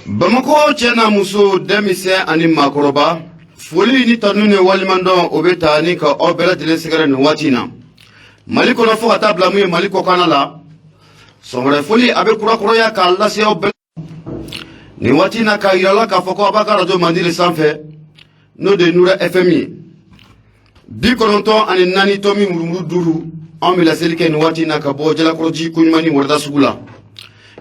Bamakɔ cɛ n'a muso, denmisɛn ani maakɔrɔba, foli ni tanu ni waleɲumandɔn, o bɛ taa ni ka aw bɛɛ lajɛlen sɛgɛrɛ nin waati in na, Mali kɔnɔ fo ka taa bila mun ye Mali kɔkanna la. Sɔgɔmada foli, a bɛ kurakuraya k'a lase aw bɛɛ nin waati in na, k'a yira la k'a fɔ ko aw b'a ka arajo mandi de sanfɛ, n'o de ye Nura FM ye, 94.5. Anw bɛ laseli kɛ nin waati in na ka bɔ Jalakɔrɔji koɲuman ni Warada sugu la.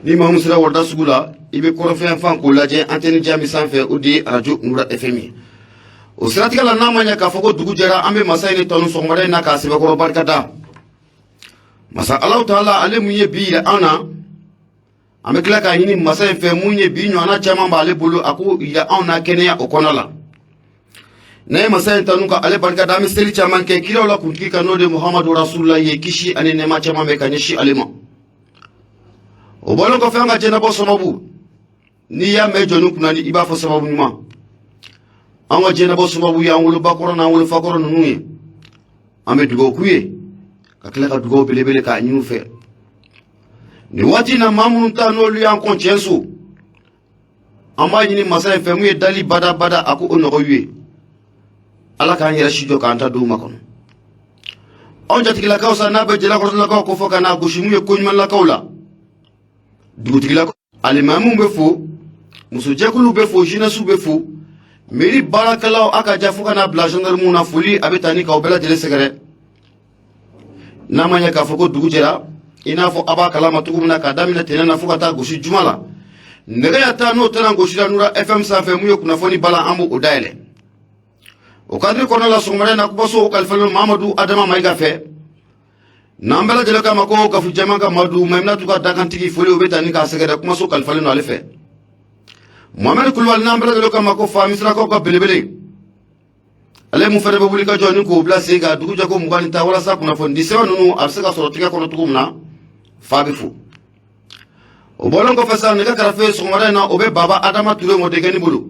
Ni maa min sera Warada sugu la, i bɛ kɔrɔfɛn fan k'o lajɛ, antenne jan min sanfɛ, o de ye arajo Nura FM ye. O siratigɛ la, n'a ma ɲɛ k'a fɔ ko dugu jɛra, an bɛ masa in tanu sɔgɔmada in na k'a sɛbɛkɔrɔ barika da masa Alahu Taala, ale mun ye bi yira an na. An bɛ tila k'a ɲini masa in fɛ, mun ye bi ɲɔgɔnna caman b'ale bolo, a k'o yira anw na kɛnɛya o kɔnɔ la. N'an ye masa in tanu ka ale barika da, an bɛ seli caman kɛ kiraw la kuntigi kan, n'o de Muhamadu Rasulula ye, kisi ani nɛɛma caman bɛ ka ɲɛsin ale ma. O bɔlen kɔfɛ, an ka jɛnabɔ sababu, n'i y'a mɛn jɔnni kunna ni i b'a fɔ sababu ɲuman, an ka jɛnabɔ sababu y'an wolobakɔrɔ n'an wolofakɔrɔ ninnu ye. An bɛ dugawu k'u ye, ka tila ka dugawu belebele k'a ɲini u fɛ nin waati in na. Maa minnu ta n'olu y'an kɔn cɛn so, an b'a ɲini masa in fɛ, mun ye dali badabada, a ko o nɔgɔya u ye. Ala k'an yɛrɛ si jɔ k'an ta don makɔnɔ. Anw jatigilakaw sa, n'a bɛ jalakɔrɔlakaw ko fɔ ka n'a gosi mun ye koɲumanlakaw la, dugutigilakaw, alimamiw bɛ fo, musojɛkuluw bɛ fo, jeunesse bɛ fo, mairie baarakɛlaw, a ka ja fo ka n'a bila gendarmew na, foli a bɛ taa ni k'aw bɛɛ lajɛlen sɛgɛrɛ. N'a ma ɲɛ k'a fɔ ko dugu jɛra, i n'a fɔ a b'a kalama cogo min na, k'a daminɛ tɛnɛn na fo ka taa gosi juma la, nɛgɛ ɲɛ 10 n'o tɛna gosira Nura FM sanfɛ, mun ye kunnafoni bala, an b'o dayɛlɛ. O kadiri kɔnɔna la, sɔgɔmada in na, kumaso kalifalen Mamadu Adama Mayiga fɛ, n'an bɛɛ lajɛlen k'a ma ko Gafu Jɛman ka Madu Mayiminatu ka dakantigi, foli o bɛ taa ni k'a sɛgɛrɛ. Kumaso kalifalen don ale fɛ. Mohamɛdi Kulubali, n'an bɛɛ lajɛlen k'a ma ko fa Misirakaw ka belebele, ale mun fana bɛ wuli ka jɔ ni k'o bila sen kan dugu jɛ ko 21, walasa kunnafoni di sɛbɛn ninnu a bɛ se ka sɔrɔ tigɛ kɔnɔ cogo min na, fa bɛ fo. O bɔlen kɔfɛ sa, nɛgɛ karafe sɔgɔmada in na, o bɛ Baba Adama Ture mɔdenkɛni bolo,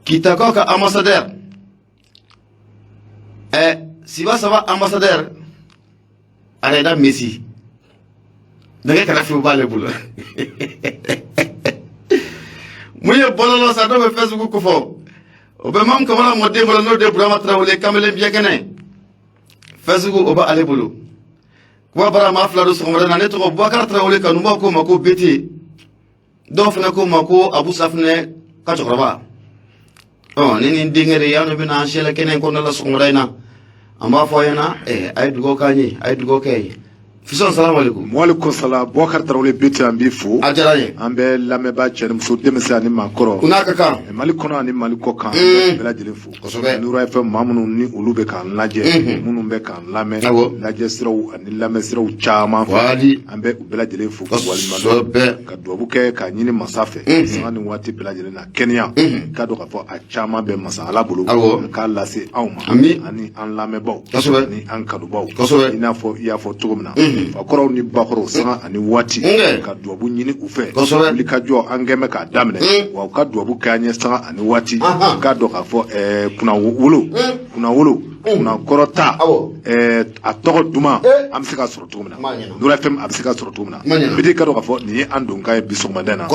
Kitakaw ka ambassadeur, siba saba ambassadeur Areda Messi, nɛgɛ karafe b'ale bolo. Mun ye bɔlɔlɔ sa, dɔw bɛ Facebook ko fɔ, o bɛ Mamu Kamara mɔden bolo, n'o de Burama Tarawele kamalen biɲɛkɛnɛ, Facebook o bɛ ale bolo. Kuma bara maa fila don sɔgɔmada na. Ne tɔgɔ Bubakari Tarawele, kanubaw ko ma ko Bete, dɔw fana ko ma ko Abu Safinɛ ka cɛkɔrɔba. Ɔ ne ni n denkɛ de y'an bɛna an sɛlɛ kɛnɛ in kɔnɔna la sɔgɔmada in na. An b'a fɔ aw ɲɛna, a ye dugawu k'an ye, a ye dugawu kɛ ye. Fisɔn, salamu aleykum. Walekum salam, Bubakari Tarawele Bete, an b'i fo. A diyara n ye. An bɛ lamɛnbaa cɛ ni muso, denmisɛn ani maakɔrɔ. U n'a ka kan. Mali kɔnɔ ani Mali kɔ kan, an bɛ bɛɛ lajɛlen fo. Kosɛbɛ. Nura FM maa minnu ni olu bɛ k'an lajɛ, minnu bɛ k'an lamɛn, lajɛ siraw ani lamɛn siraw caman fɛ. Wali. An bɛ u bɛɛ lajɛlen fo k'u waleɲuman dɔn. Ka dubabu kɛ k'a ɲini masa fɛ. Sanga ni waati bɛɛ lajɛlen na, kɛnɛya. K'a dɔn k'a fɔ a caman bɛ masa Ala bolo. A k'a lase anw ma. Ani an lamɛnbaaw. Ani an kanubaw. I n'a fɔ i y'a fɔ cogo min na. Fakɔrɔw ni bakɔrɔw, sanga ani waati. Ka dubabu ɲini u fɛ. Wuli ka jɔ an kɛn bɛ k'a daminɛ. Wa u ka dubabu kɛ an ye sanga ani waati. K'a dɔn k'a fɔ kunnawolo. Kunnawolo. Kunnakɔrɔta. A tɔgɔ duman an bɛ se k'a sɔrɔ cogo min na. Nura FM a bɛ se ka sɔrɔ cogo min na. Bete, k'a dɔn k'a fɔ nin ye an donkan ye bi sɔgɔmada in na.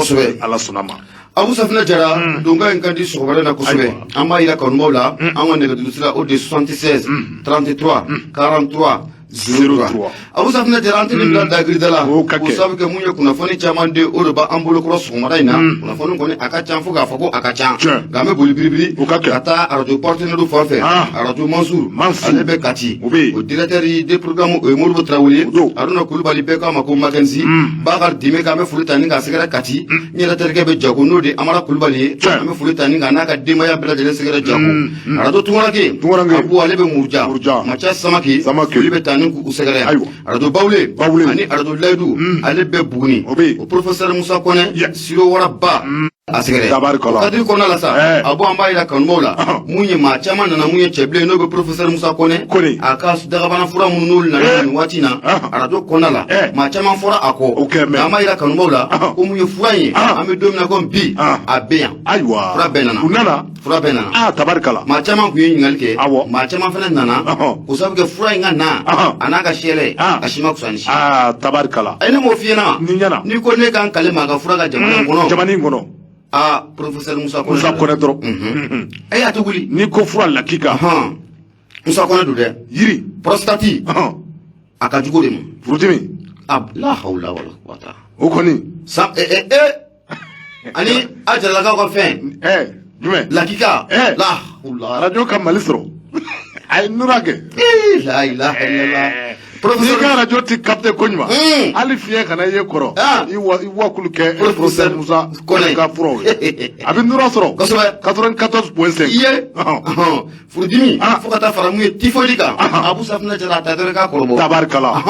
Ala sɔnna ma. Abu Safinɛ Jara, donkan in ka di sɔgɔmada in na kosɛbɛ. An b'a yira kanubaw la, an ka nɛgɛjuru sira, o de 76 33 43 03. Abu Safinɛ Jara, an tɛ nin bila dagirida la O ka k'o kɛ. sababu kɛ mun ye, kunnafoni caman de o de b'an bolo kɔrɔ sɔgɔmada in na. Kunnafoni kɔni a ka ca fo k'a fɔ ko a ka ca, nka an bɛ boli biribiri O ka kɛ. ka taa arajo partenaire fan fɛ. Arajo Mansour, Mansour. ale bɛ Kati. O bɛ yen. O directeur de programme, o ye Modibo Tarawele ye. O don. Haruna Kulubali, bɛɛ k'a ma ko Makenzi Bakari Dime, k'an bɛ foli ta ni k'a sɛgɛrɛ Kati. N yɛrɛ terikɛ bɛ Jago, n'o de Amara Kulubali ye. An bɛ foli ta ni ka n'a ka denbaya bɛɛ lajɛlen sɛgɛrɛ Jago. Arajo Tunkaranke, Tunkaranke. Abu, ale bɛ Muruja. Muruja. Maca Samake, Samake. foli bɛ taa ni k'u sɛgɛrɛ. Arajo Bawule, Bawule. ani arajo Layidu, ale bɛ Buguni. O bɛ yen. O professeur Musa Kɔnɛ, Siro Waraba. A sɛgɛrɛ Tabarikala. O cadre kɔnɔna la sa, a bɔ an b'a yira kanubaw la, mun ye maa caman nana, mun ye cɛbilen n'o bɛ professeur Musa Kɔnɛ, Kɔnɛ. a ka dagabana fura minnu n'olu nana nin waati in na arajo kɔnɔna la, maa caman fɔra a kɔ. O kɛ mɛn. Nka an b'a yira kanubaw la ko mun ye fura in ye, an bɛ don min na komi bi, a bɛ yan. Ayiwa. Fura bɛɛ nana. U nana. Fura bɛɛ nana. Aa, tabarikala. Maa caman tun ye ɲininkali kɛ. Maa caman fana nana k'o sababu kɛ fura in ka na a n'a ka siyɛlɛ, a si ma fisa ni si. Aa, tabarikala. A ye ne m'o f'i ɲɛna. Nin ɲɛna. N'i ko ne ka n kale maa ka fura ka jamana in kɔnɔ, Jamana in kɔnɔ. Aa, professeur Musa Kɔnɛ. Musa Kɔnɛ dɔrɔn. E y'a to wuli. N'i ko fura lakika. Ɔhɔn, Musa Kɔnɛ don dɛ. Yiri. Prostate, a ka jugu o de ma. Furudimi. A la hawla wala quwwata. O kɔni. Sa ɛ ɛ ɛ ani a jaralakaw ka fɛn. Ɛ, jumɛn? Lakika. La hawla. Arajo ka Mali sɔrɔ. A ye nura kɛ. Eh, la ilaha illallah. N'i Professeur ka arajo ti capter koɲuman. Hali fiɲɛ kana ye kɔrɔ. I wakulu kɛ Professeur professeur Musa Kɔnɛ. ka furaw ye. A bɛ nura sɔrɔ. Kosɛbɛ. 94.5. I ye furudimi, fo ka taa fara mun ye typhoïde kan, Abu Safinɛ Jara, a ta dɔrɔn i k'a kɔrɔbɔ. Tabarikala.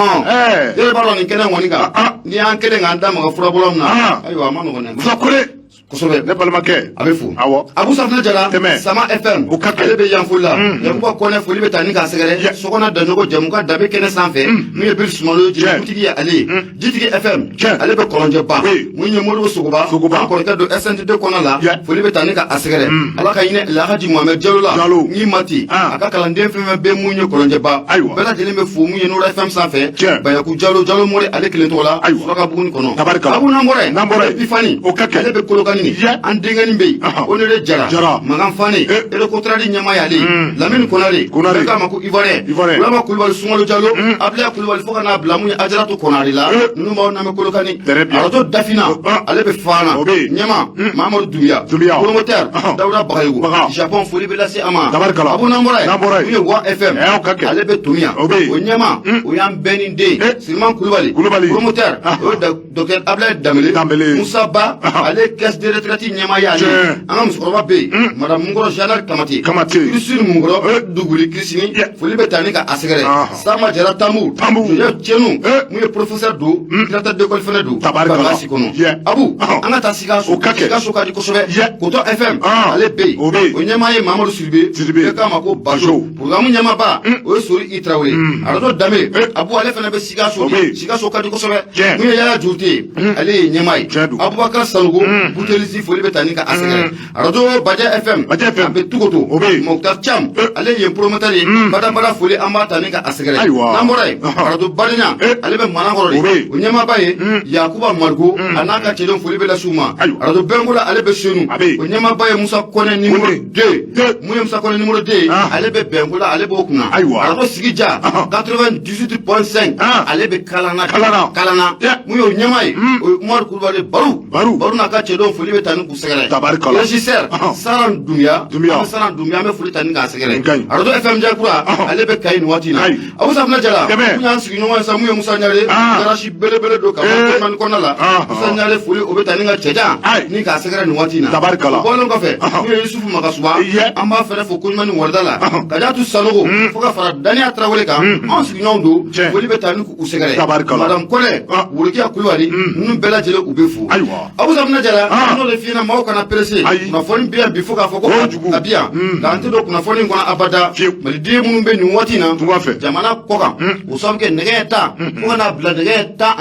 Yɛrɛ b'a dɔn nin kɛnɛ kɔni kan, n'i y'an kelen k'an da maga furabɔla min na, ayiwa, a ma nɔgɔn dɛ. Musa Kɔnɛ. Kosɛbɛ. Ne balimakɛ. A bɛ fo. Abu Safinɛ Jara. Tɛmɛ. Sama FM. O ka kɛ. Ale bɛ yan foli la. Yakuba Kɔnɛ, foli bɛ taa ni k'a sɛgɛrɛ. Sokɔnɔ Daɲɔgɔ jamu ka dabe kɛnɛ sanfɛ, min ye Biri Sumalo ye, jelikutigi ye ale ye. Jitigi FM. Ale bɛ Kɔlɔnjɛba. Mun ye Modibo Sogoba. Sogoba. An kɔrɔkɛ don SNTD kɔnɔ la. Foli bɛ taa ni ka a sɛgɛrɛ. Ala ka hinɛ Alhaji Mohamed Jalo la. Jalo. Ni Mati. A ka kalanden fɛn fɛn bɛ mun ye Kɔlɔnjɛba. Bɛɛ lajɛlen bɛ fo mun ye Nura FM sanfɛ. Bayaku Jalo, Jalo Mori, ale kelen tɔgɔ la. Suraka Buguni kɔnɔ. Tabarikala. Abu n'an bɔra yen. N'an bɔra yen. Pifani. O ka kɛ. Ale bɛ Kolokani. An denkɛnin bɛ yen. Onere Jara. Jara. Makan Fane. Erekotradi ɲɛmaa y'ale ye. Lamini Konare. Konare. Bɛɛ k'a ma ko Ivoirien. Ivoirien. Ulama Kulubali, Sunkalo Jalo. Abilaya Kulubali, fo ka n'a bila mun ye Ajaratu Konare la. Ninnu b'aw lamɛn Kolokani. Très bien. Arajo Dafina. Ale bɛ Fana. O bɛ yen. Ɲɛma Mamadu Dunbiya. Dunbiya. Promoteur. Dawuda Bagayogo. Baga. Japon, foli bɛ lase a ma. Tabarikala. Abu n'an bɔra yen. N'an bɔra yen. Mun ye Wa FM. O ka kɛ. Ale bɛ Tomiya. O bɛ yen. O ɲɛma. O y'an bɛɛ ni den. Siriman Kulubali. Kulubali. Promoteur. O ye docteur Ablaye Danbele. Danbele. Musa Ba. Ale caisse de retraite ɲɛmaa y'ale ye. An ka musokɔrɔba bɛ yen. Madame Munkɔrɔ Jeanne Kamate. Kamate. Christine Munkɔrɔ. Duguli Christine. Foli bɛ taa ni ka a sɛgɛrɛ. Sama Jara Tambu. Tambu. Joseph Tienu. Mun ye professeur don. Directeur d'école fɛnɛ don. Tabarikala. Bangasi kɔnɔ. Abu. An ka taa Sikaso. O ka kɛ. Sikaso ka di kosɛbɛ. Koto FM. Ale bɛ yen. O bɛ yen. O ɲɛmaa ye Mamadu Sidibe. Sidibe. Bɛɛ k'a ma ko Bajo. Bajo. Programme ɲɛmaaba. O ye Sori I Tarawele. Arajo Danbe. Abu, ale fɛnɛ bɛ Sikaso. O bɛ yen. Sikaso ka di kosɛbɛ. Tiɲɛ. Mun ye Yaya Jurute ye. Ale ye ɲɛmaa ye. Tiɲɛ don. Abubakar Sanogo. Butelisi, foli bɛ taa ni ka a sɛgɛrɛ. Arajo Bajɛ FM. Bajɛ FM. A bɛ Tukoto. O bɛ yen. Mokhtar Cham. Ale ye promoteur ye. Badabada foli, an b'a ta ni ka a sɛgɛrɛ. Ayiwa. N'an bɔra yen. Arajo Badenya. Ale bɛ Manakɔrɔ de. O bɛ yen. O ɲɛmaaba ye Yakuba Maliko. A n'a ka cɛdenw, foli bɛ lase u ma. Ayiwa. Arajo Bɛnkola, ale bɛ Senu. A bɛ yen. O ɲɛmaaba ye Musa Kɔnɛ numéro Kɔnɛ. 2. 2. Mun ye Musa Kɔnɛ numéro 2 ye. Ale bɛ Bɛnkola, ale b'o kunna. Ayiwa. Arajo Sigija. 98.5. Ale bɛ Kalana. Kalana. Kalana. Mun y'o ɲɛmaa ye. O ye Umaru Kulubali Baru. Baru. Baru n'a ka cɛdenw, foli bɛ taa ni k'u sɛgɛrɛ. Tabarikala. Régisseur. Saran Dunbiya. Dunbiya. An bɛ Saran Dunbiya, an bɛ foli ta ni k'a sɛgɛrɛ. Nin ka ɲi. Arajo FM Jakura. Ale bɛ Kayi nin waati in na. Kayi. Abu Safinɛ Jara. Tɛmɛ. Mun y'an sigiɲɔgɔn ye sa, mun ye Musa Ɲare. Garage belebele don ka bɔ Kɔnɔni kɔnɔna la. Musa Ɲare, foli o bɛ taa ni ka cɛjan. Ni k'a sɛgɛrɛ nin waati in na. Tabarikala. O bɔlen kɔfɛ. Mun ye Yusufu Magasuba. An b'a fɛnɛ fo koɲuman ni warida la. Kajatu Sanogo. Fo ka fara Daniya Tarawele kan. Anw sigiɲɔgɔnw don. Tiɲɛ. Foli bɛ taa ni k'u sɛgɛrɛ. Tabarikala. Madame Kɔnɛ. Worokiya Kulubali. Ninnu bɛɛ lajɛlen u bɛ fo. Ayiwa. Abu Safinɛ Jara. N'o de f'i ɲɛna, maaw kana pressé. Ayi. Kunnafoni bɛ yan bi fo k'a fɔ ko Kojugu. a bi yan. Nka an tɛ don kunnafoni in kɔnɔ abada. Fiyewu. Maliden minnu bɛ nin waati in na. Tunga fɛ. Jamana kɔ kan. O sababu kɛ nɛgɛ 10 fo ka n'a bila nɛgɛ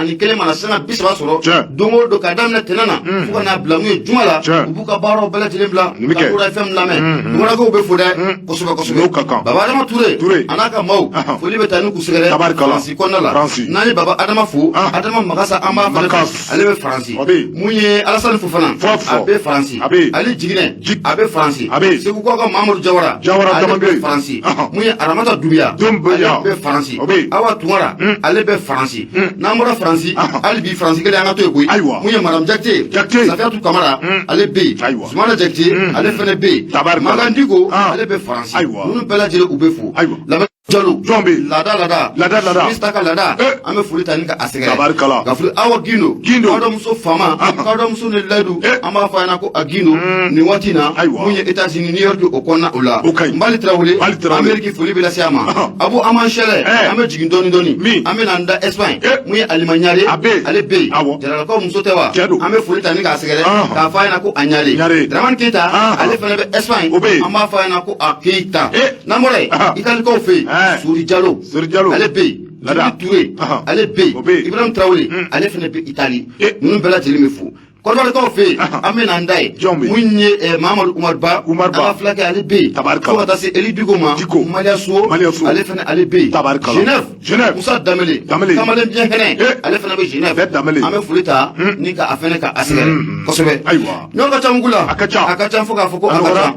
11 mana sanga 30 sɔrɔ. Don o don k'a daminɛ tɛnɛn na. Fo ka n'a bila mun ye juma la. U b'u ka baaraw bɛɛ lajɛlen bila. Nin bɛ kɛ. Ka Kura FM lamɛn. Dugulakaw bɛ fo dɛ. Kosɛbɛ kosɛbɛ. N'o ka kan. Baba Adama Ture. Ture. A n'a ka maaw. Foli bɛ taa ni k'u sɛgɛrɛ. Tabarikala. Faransi kɔnɔna la. Faransi. N'an ye Baba Adama fo. Adama Magasa, an b'a fana fo. Makas. Ale bɛ Faransi. O bɛ yen. Mun ye Alasani Fofana. Fɔfɔ. A bɛ Faransi. A bɛ yen. Ali Jiginɛ. Jig. A bɛ Faransi. A bɛ yen. Segukaw ka Mamadu Jawara. Jawara Ale bɛ Jamangere. Faransi. Mun ye Aramata Dunbiya. Dunbiya. Ale bɛ Faransi. O bɛ yen. Awa Tunkara. Ale bɛ Faransi. N'an bɔra Faransi. Hali bi Faransi kelen an ka to yen koyi. Ayiwa. Mun ye Madame Jakite. Jakite. Safiyatu Kamara. Ale bɛ yen. Ayiwa. Zumana Jakite. Ale fɛnɛ bɛ yen. Tabarikala. Makan Diko. Ah. Ale bɛ Faransi. Ayiwa. Ninnu bɛɛ lajɛlen u bɛ fo. Ayiwa. Lamɛn Jalo Jɔn bɛ yen? Laada laada. Laada laada. Mista ka laada. An bɛ foli ta ni ka a sɛgɛrɛ. Tabarikala. Ka foli Awa Gindo. Gindo. Kadɔmuso faama. Kadɔmuso ni Layidu. An b'a fɔ a ɲɛna ko a Gindo. Nin waati in na. Ayiwa. Mun ye États-Unis New York o kɔnɔna o la. O ka ɲi. Mali Tarawele. Mali Tarawele. Amérique foli bɛ lase a ma. Abu Aman Sɛlɛ. An bɛ jigin dɔɔni dɔɔni. Min? An bɛ na an da Espagne. Mun ye Alima Ɲare. A bɛ yen. Ale bɛ yen. Awɔ. Jaralakaw muso tɛ wa? Cɛ don. An bɛ foli ta ni k'a sɛgɛrɛ. K'a fɔ a ɲɛna ko a Ɲare. Ɲare. Dramane Keyita. Ale fana bɛ Espagne. O bɛ yen. An b'a fɔ a ɲɛna ko a Keyita. N'an bɔra yen. Italikaw fɛ yen. Sori Jalo. Sori Jalo. Ale bɛ yen. Lada. Djibi Toure. Ale bɛ yen. O bɛ yen. Ibrahim Traoré. Ale fana bɛ Itali. Ninnu bɛɛ lajɛlen bɛ fo. Kɔdiwarikaw fɛ yen. An bɛ n'an da yen. Jɔn bɛ yen? Mun ye Mahamadu Umar Ba. Umar Ba. An ka fulakɛ ale bɛ yen. Tabarikala. Fo ka taa se Eli Diko ma. Diko. Maliya So. Maliya So. Ale fana ale bɛ yen. Tabarikala. Genève. Genève. Musa Danbele. Danbele. Kamalen biɲɛ kɛnɛ. Ale fana bɛ Genève. Bɛɛ Danbele. An bɛ foli ta ni ka a fana ka a sɛgɛrɛ. Kosɛbɛ. Ayiwa. Ɲɔ ka ca mugu la. A ka ca. A ka ca fo k'a fɔ ko a A ka nɔgɔra. ca.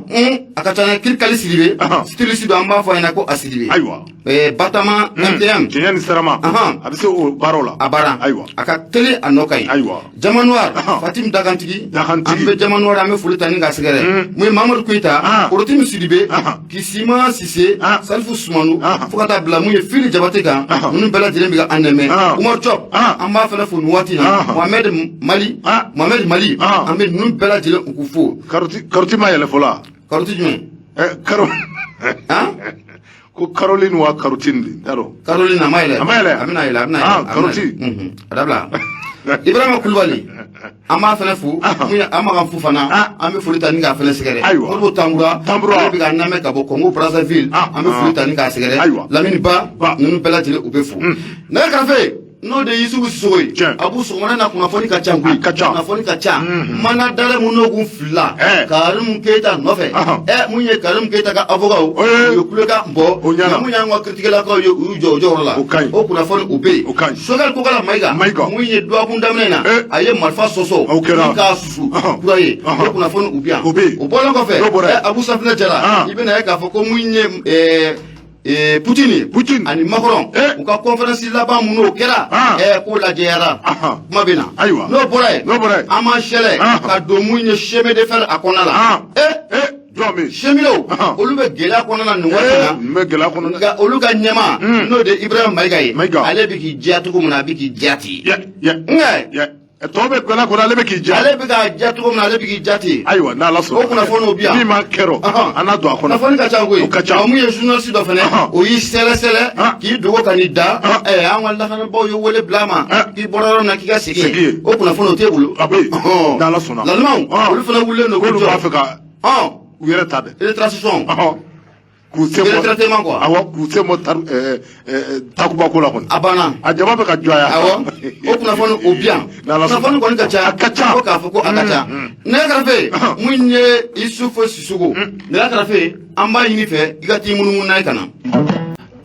A ka ca Kirikali Sidibe. Styliste don an b'a fɔ a ɲɛna ko a Sidibe. Ayiwa. Batama MTM. Cɛɲɛ ni sirama. A bɛ se o baaraw la. A baara. Ayiwa. A ka teli a nɔ ka ɲi. Ayiwa. Jama Noir. Fatim Dagantigi. Dagantigi. An bɛ Jama Noir an bɛ foli ta ni k'a sɛgɛrɛ. Mun ye Mamadu Koyita. Korotimi Sidibe. Kisima Sise. Salifu Sumanu. Fo ka taa bila mun ye Fili Jabate kan. Ninnu bɛɛ lajɛlen bɛ ka an dɛmɛ. Umar Diop. An b'a fana fo nin waati in na. Mohamed Mali. Mohamed Mali. An bɛ ninnu bɛɛ lajɛlen u k'u fo. Karoti ma yɛlɛ fɔlɔ wa? Karoti jumɛn? Karo. Ko Caroline wa Carotine de, n t'a dɔn. Caroline a ma yɛlɛ. A ma yɛlɛ. A bɛna yɛlɛ, a bɛna yɛlɛ. Ah, a bɛna Karoti. yɛlɛ. A dabila. Ibrahima Kulubali. An b'a fana fo. Mun ye Amakan Fofana. An bɛ foli ta ni k'a fana sɛgɛrɛ. Ayiwa. Modibo Tambura. Tambura. Ale bɛ k'an lamɛn ka bɔ Congo Brazzaville. An bɛ foli ta ni k'a sɛgɛrɛ. Ayiwa. Lamini Ba. Ba. Ninnu bɛɛ lajɛlen u bɛ fo. Nɛgɛ karafe. N'o de ye Yusufu Sisoko ye. Tiɲɛ. Abu sɔgɔmada na kunnafoni ka ca koyi. A ka ca. Kunnafoni ka ca. Mana dalɛ mun n'o kun filila. Karimu Keyita nɔfɛ. Mun ye Karimu Keyita ka avocat u ye kulekan bɔ. O ɲɛna. Mun y'an ka kiritigɛlakaw ye u y'u jɔ u jɔyɔrɔ la. O ka ɲi. O kunnafoni o bɛ yen. O ka ɲi. Sogɛli Kokala Mayiga. Mayiga. Mun ye dɔgɔkun daminɛ in na. A ye marifa sɔsɔ. O kɛra. Ni k'a susu. Kura ye. O kunnafoni u bɛ yan. O bɛ yen. O bɔlen kɔfɛ. N'o bɔra yen. Abu Safinɛ Jara. I bɛna ye k'a fɔ ko mun ye Poutine Poutine ani Macron u ka conférence laban mun n'o kɛra k'o lajɛyara kuma bɛ na. Ayiwa. N'o bɔra yen. N'o bɔra yen. An m'an sɛlɛ ka don mun ye chemin de fer a kɔnɔna la. Jɔn bɛ yen? Cheminots olu bɛ gɛlɛya kɔnɔna na nin waati in na. Nin bɛ gɛlɛya kɔnɔ dɛ. Nka olu ka ɲɛmaa n'o de ye Ibrahim Mayiga ye. Mayiga. Ale bɛ k'i diya cogo min na a bɛ k'i diya ten. Nka Tɔ bɛ gɛlɛya kɔnɔ ale bɛ k'i diya. Ale bɛ k'a diya cogo min na ale bɛ k'i diya ten. Ayiwa n'Ala sɔnna. O kunnafoniw bɛ yan. Min ma kɛrɔ an n'a don a kɔnɔ. Kunnafoni ka ca koyi. O ka ca. Ɔ mun ye journaliste dɔ fɛnɛ o y'i sɛlɛsɛlɛ k'i dogo ka n'i da. An ka lakanabaaw ye wele bila a ma. K'i bɔra yɔrɔ min na k'i ka segin yen. O kunnafoni o t'e bolo. A bɛ yen. N'Ala sɔnna. Lalimaw olu fana wulilen don k'u K'olu jɔ. b'a fɛ ka u yɛrɛ ta dɛ. Rétracession. K'u sen bɔ Retraitement quoi. Awɔ, k'u sen bɔ takubako la kɔni. A banna. A jama bɛ ka jɔ yan. Awɔ, o kunnafoni o bi yan. N'Ala sɔnna. Kunnafoni kɔni ka ca. A ka ca. Ko k'a fɔ ko a ka ca. Nɛgɛ karafe mun ye Isufu Sisoko. Nɛgɛ karafe an b'a ɲini fɛ i ka t'i munumunu n'a ye ka na.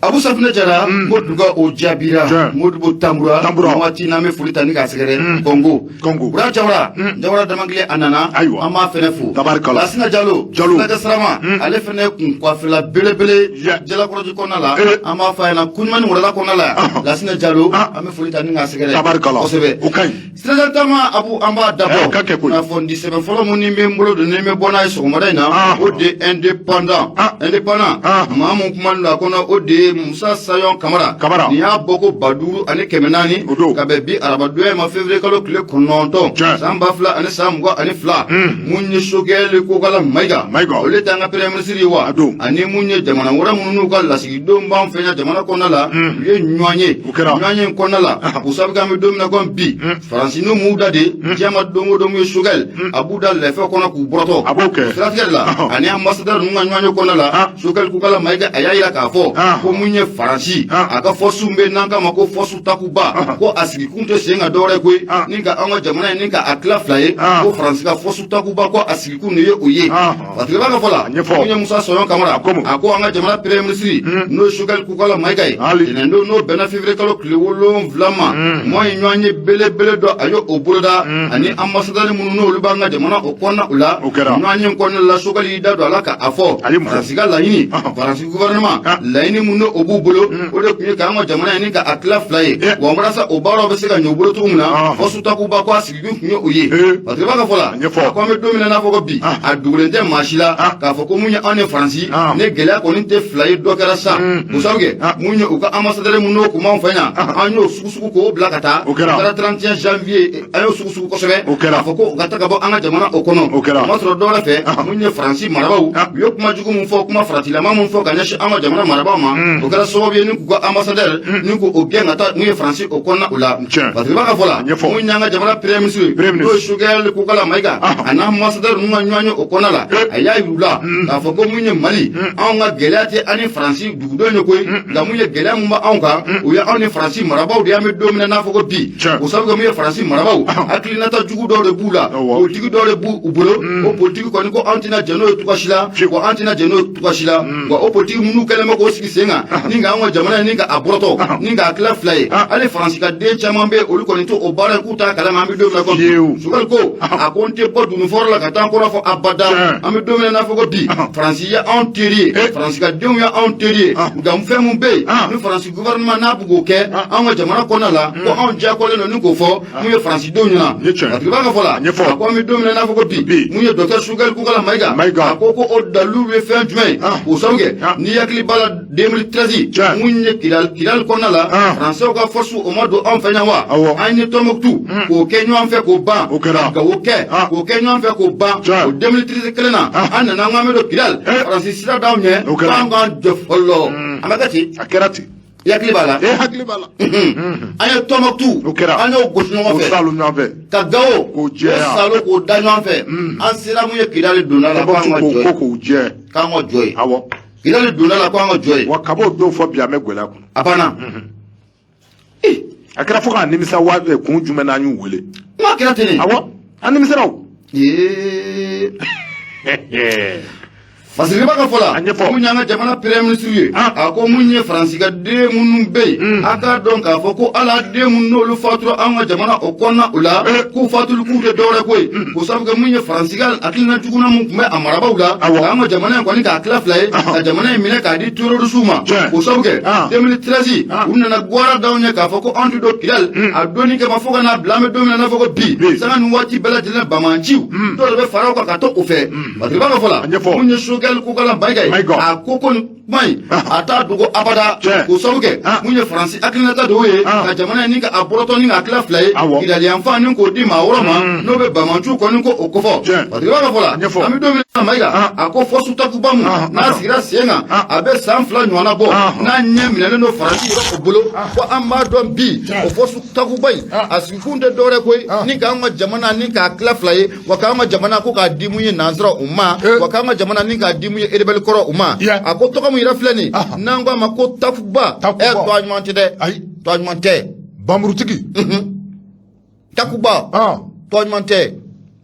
Abu Safinɛ Jara ko duga o jaabira. Modibo Tambura. Tambura. Waati n'an bɛ foli ta ni k'a sɛgɛrɛ. Congo. Congo. Bura Jawara. Jawara Damakile a nana. Ayiwa. An b'a fɛnɛ fo. Tabarikala. Lasina Jalo. Jalo. Fulakɛ Sirama. Ale fɛnɛ kun coiffela belebele. Jalakɔrɔji kɔnɔna la. An b'a fɔ a ɲɛna Kuɲumani wulada kɔnɔna la. Lasina Jalo. An bɛ foli ta ni k'a sɛgɛrɛ. Tabarikala. Kosɛbɛ. O ka ɲi. Sirajɛ Tama Abu an b'a dabɔ. O ka kɛ koyi. Kunnafoni sɛbɛn fɔlɔ mun ni bɛ n bolo don ni bɛ bɔ n'a ye sɔgɔmada in na. O de ye indépendant. Indépendant. Maa mun kuma don a kɔnɔ o de ye Musa Sayɔn Kamara. Kamara. Nin y'a bɔ ko 5400. O don. Ka bɛn bi arabadonya ma février kalo tile 9. San 2022. Mun ye Sogɛli Kokala Mayiga. Mayiga. Olu t'an ka premier ministre ye wa. A don. Ani mun ye jamana wɛrɛ minnu n'u ka lasigidenw b'an fɛ yan jamana kɔnɔna la. U ye ɲɔgɔn ye. O kɛra. Ɲɔgɔn ye in kɔnɔna la. O sabu kɛ an bɛ don min na komi bi. Faransi n'u m'u da de. Diɲɛ ma don o don mun ye Sogɛli. A b'u da lɛfɛ kɔnɔ k'u bɔrɔtɔ. A b'o kɛ. O siratigɛ de la. Ani ambassadeur ninnu ka ɲɔgɔn ye kɔnɔna la. Sogɛli Kokala Mayiga a y'a yira k'a fɔ. Ko mun ye Faransi. A ka force bɛ n'an k'a ma ko force Takuba. Ko a sigikun tɛ sen ka dɔwɛrɛ koyi. Ni ka an ka jamana in ni ka a tila fila ye. Ko Faransi ka force Takuba ko a sigikun de ye o ye. Fatigɛba ka fɔ la. Ɲɛfɔ. Mun ye Musa Sɔyɔn Kamara. A ko an ka jamana premier ministre. N'o ye Sogɛli Kokala Mayiga ye. Ntɛnɛndon n'o bɛnna février kalo tile 7 ma. Mɔ ye ɲɔgɔn ye belebele dɔ a ye o boloda. Ani ambassadeur minnu n'olu b'an ka jamana o kɔnɔna o la. O kɛra. Ɲɔgɔn ye kɔnɔna la Sogɛli y'i da don a la k'a fɔ. A ye mun fɔ? Faransi ka laɲini. Faransi gouvernement. Laɲini mun n'o o b'u bolo, o de tun ye k'an ka jamana in ni ka a tila fila ye. Wa walasa o baaraw bɛ se ka ɲɛ u bolo cogo min na, force Takuba ko a sigikun tun ye o ye. Fasiriba ka fɔ la, a ko an bɛ don min na n'a fɔ ko bi, a dogolen tɛ maa si la k'a fɔ ko mun ye anw ni Faransi ne gɛlɛya kɔni tɛ fila ye, dɔ kɛra sa. O sabu kɛ mun ye u ka ambassadeur mun n'o kun b'anw fɛ yan, an y'o sugusugu k'o bila ka taa. O kɛra. 31 janvier, an y'o sugusugu kosɛbɛ. O kɛra. K'a fɔ ko u ka taa ka bɔ an ka jamana o kɔnɔ. O kɛra. O ma sɔrɔ dɔwɛrɛ fɛ, mun ye Faransi marabaaw, u ye kuma jugu mun fɔ, kuma faratilama mun fɔ ka ɲɛsin an ka jamana marabaaw ma, o kɛra sababu ye ni k'u ka ambassadeur ni k'o gɛn ka taa mun ye Faransi o kɔnɔna o la. Fasiriba ka fɔ la, mun y'an ka jamana premier ministre ye, n'o ye Choguel Kokala Maïga, a n'a ambassadeur ninnu ka ɲɔgɔn ye o kɔnɔna la, a y'a yir'u la k'a fɔ ko mun ye Mali, anw ka gɛlɛya tɛ an ni Faransi dugudenw ye koyi, nka mun ye gɛlɛya mun b'anw kan, o ye anw ni Faransi marabaaw de ye an bɛ don min na n'a fɔ ko bi. O sababu kɛ mun ye Faransi marabaaw, hakilinata jugu dɔw de b'u la, politiki dɔw de b'u bolo. O politiki kɔni ko anw tɛna jɛn n'o ye cogoya si la, wa an tɛna jɛn n'o ye cogoya si la. Wa o politiki minnu kɛlen bɛ k'o sigi sen kan ni ka anw ka jamana in ni ka a bɔrɔtɔ ni k'a tila fila ye, hali Faransi ka den caman bɛ yen, olu kɔni t'o o baara in k'u t'a kalama an bɛ don min na ko bi. Choguel ko a ko n tɛ bɔ dununfɔyɔrɔ la ka taa n kɔrɔ fɔ abada. An bɛ don min na n'a fɔ ko bi, Faransi ye anw teri ye, Faransi ka denw ye anw teri ye, nka fɛn mun bɛ yen ni Faransi gouvernement n'a bɛ k'o kɛ anw ka jamana kɔnɔna la, ko anw diyagoyalen don ni k'o fɔ mun ye Faransi denw ɲɛna. Fasiriba ka fɔ la, a ko an bɛ don min na n'a fɔ ko bi, mun ye docteur Choguel Kokala Maïga, a ko ko o dalilu ye fɛn jumɛn ye? K'o sababu kɛ n'i hakili b'a la, 2013, mun ye Kidal, Kidal kɔnɔna la, Faransɛw ka force o ma don anw fɛ yan wa? An ye Tombouctou k'o kɛ ɲɔgɔn fɛ k'o ban, ka Gawo kɛ k'o kɛ ɲɔgɔn fɛ k'o ban. O 2013 kelen na, an nana an k'an bɛ don Kidal, Faransi sira d'anw ɲɛ k'an k'an jɔ fɔlɔ. A ma kɛ ten? A kɛra ten. I hakili b'a la? E hakili b'a la. An ye Tombouctou, o kɛra, an y'o gosi ɲɔgɔn fɛ, k'o salo ɲɔgɔn fɛ, ka Gawo k'o jɛya, k'o salo k'o da ɲɔgɔn fɛ. An sera mun ye Kidali donda la, k'an ka jɔ yen, k'o jɛ, k'an ka jɔ yen. Awɔ. Kidali donda la, k'an ka jɔ yen. Wa kab'o don fɔ bi, an bɛ gɛlɛya kɔnɔ. A banna. A kɛra fo k'a nimisa wa kun jumɛn na an y'u wele. N k'a kɛra ten de. Awɔ, an nimisara o. Ee. Fasiriba ka fɔ la, mun y'an ka jamana premier ministre ye, a ko mun ye Faransi ka den minnu bɛ yen, a k'a dɔn k'a fɔ ko ala den minnu n'olu fatura an ka jamana o kɔnɔna o la, k'u fatuli k'u tɛ dɔwɛrɛ ko ye, k'o sababu kɛ mun ye Faransi ka hakilina juguna mun tun bɛ a marabaaw la, k'an ka jamana in kɔni k'a tila fila ye, ka jamana in minɛ k'a di terrorisiw ma. K'o sababu kɛ 2013, u nana gwara d'anw ɲɛ k'a fɔ ko anw tɛ don Kidal. A donni kama fo ka n'a bila an bɛ don min na n'a fɔ ko bi, sanga ni waati bɛɛ lajɛlen, banbaanciw dɔw de bɛ fara o kan ka to o fɛ. Fasiriba ka fɔ la, mun ye Choguel Kokala Maïga ye, a ko ko nin kuma in a t'a dogo abada, k'o sababu kɛ mun ye Faransi hakilinata dɔw ye ka jamana in ni ka a bɔrɔtɔ ni k'a tila fila ye, Kidali yanfan ni k'o di maa wɛrɛ ma n'o bɛ banbaanciw kɔni ko o kofɔ. Fasiriba ka fɔ la, an bɛ don min na, Maïga a ko force Takuba mun n'a sigira sen kan, a bɛ san 2 ɲɔgɔnna bɔ, n'a ɲɛ minɛlen don Faransi yɛrɛ o bolo, ko an b'a dɔn bi o force Takuba in a sigikun tɛ dɔwɛrɛ koyi ni k'an ka jamana ni k'a tila fila ye, wa k'an ka jamana ko k'a di mun ye nansara u ma, wa k'an ka jamana ni k'a di mun ye rebelle kɔrɔ u ma. A ko tɔgɔ mun yɛrɛ filɛ nin, n'an ko a ma ko Takuba, ɛ tɔgɔ ɲuman tɛ dɛ, tɔgɔ ɲuman tɛ. Bamurutigi. Takuba, tɔgɔ ɲuman tɛ.